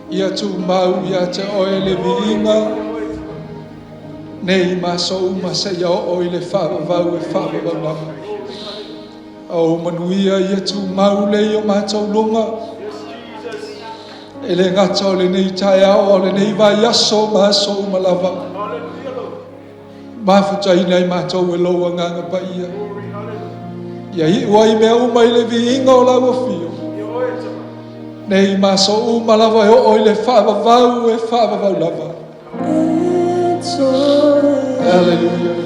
ia tumau ia te oe le viiga, nei ma aso uma seia oo i le faavavau e faavavau lava. Ou manuia ia tumau le i o matou luga. E le gata o lenei taeao, o lenei vaiaso ma aso uma lava. Mafutaina i matou e lou Agaga Paia. Ia iu ai mea uma i le viiga o lau afio. Nei ma aso uma lava e oo i le faavavau e faavavau lava. Hallelujah.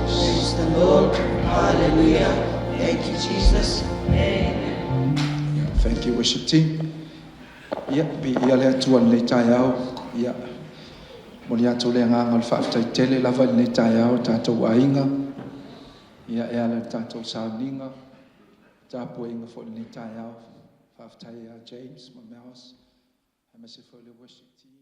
Praise the Lord. Hallelujah. Thank you, Jesus. Thank you, worship team. Ia, viia le Atua i lenei taeao. Ia, momoli atu le agaga o le faafetai tele lava i lenei taeao tatou aiga. Ia, e ala i le tatou sauniga, tapuaiga foi i lenei taeao. Faafetai ia James ma Miles, aemaise foi le worship team.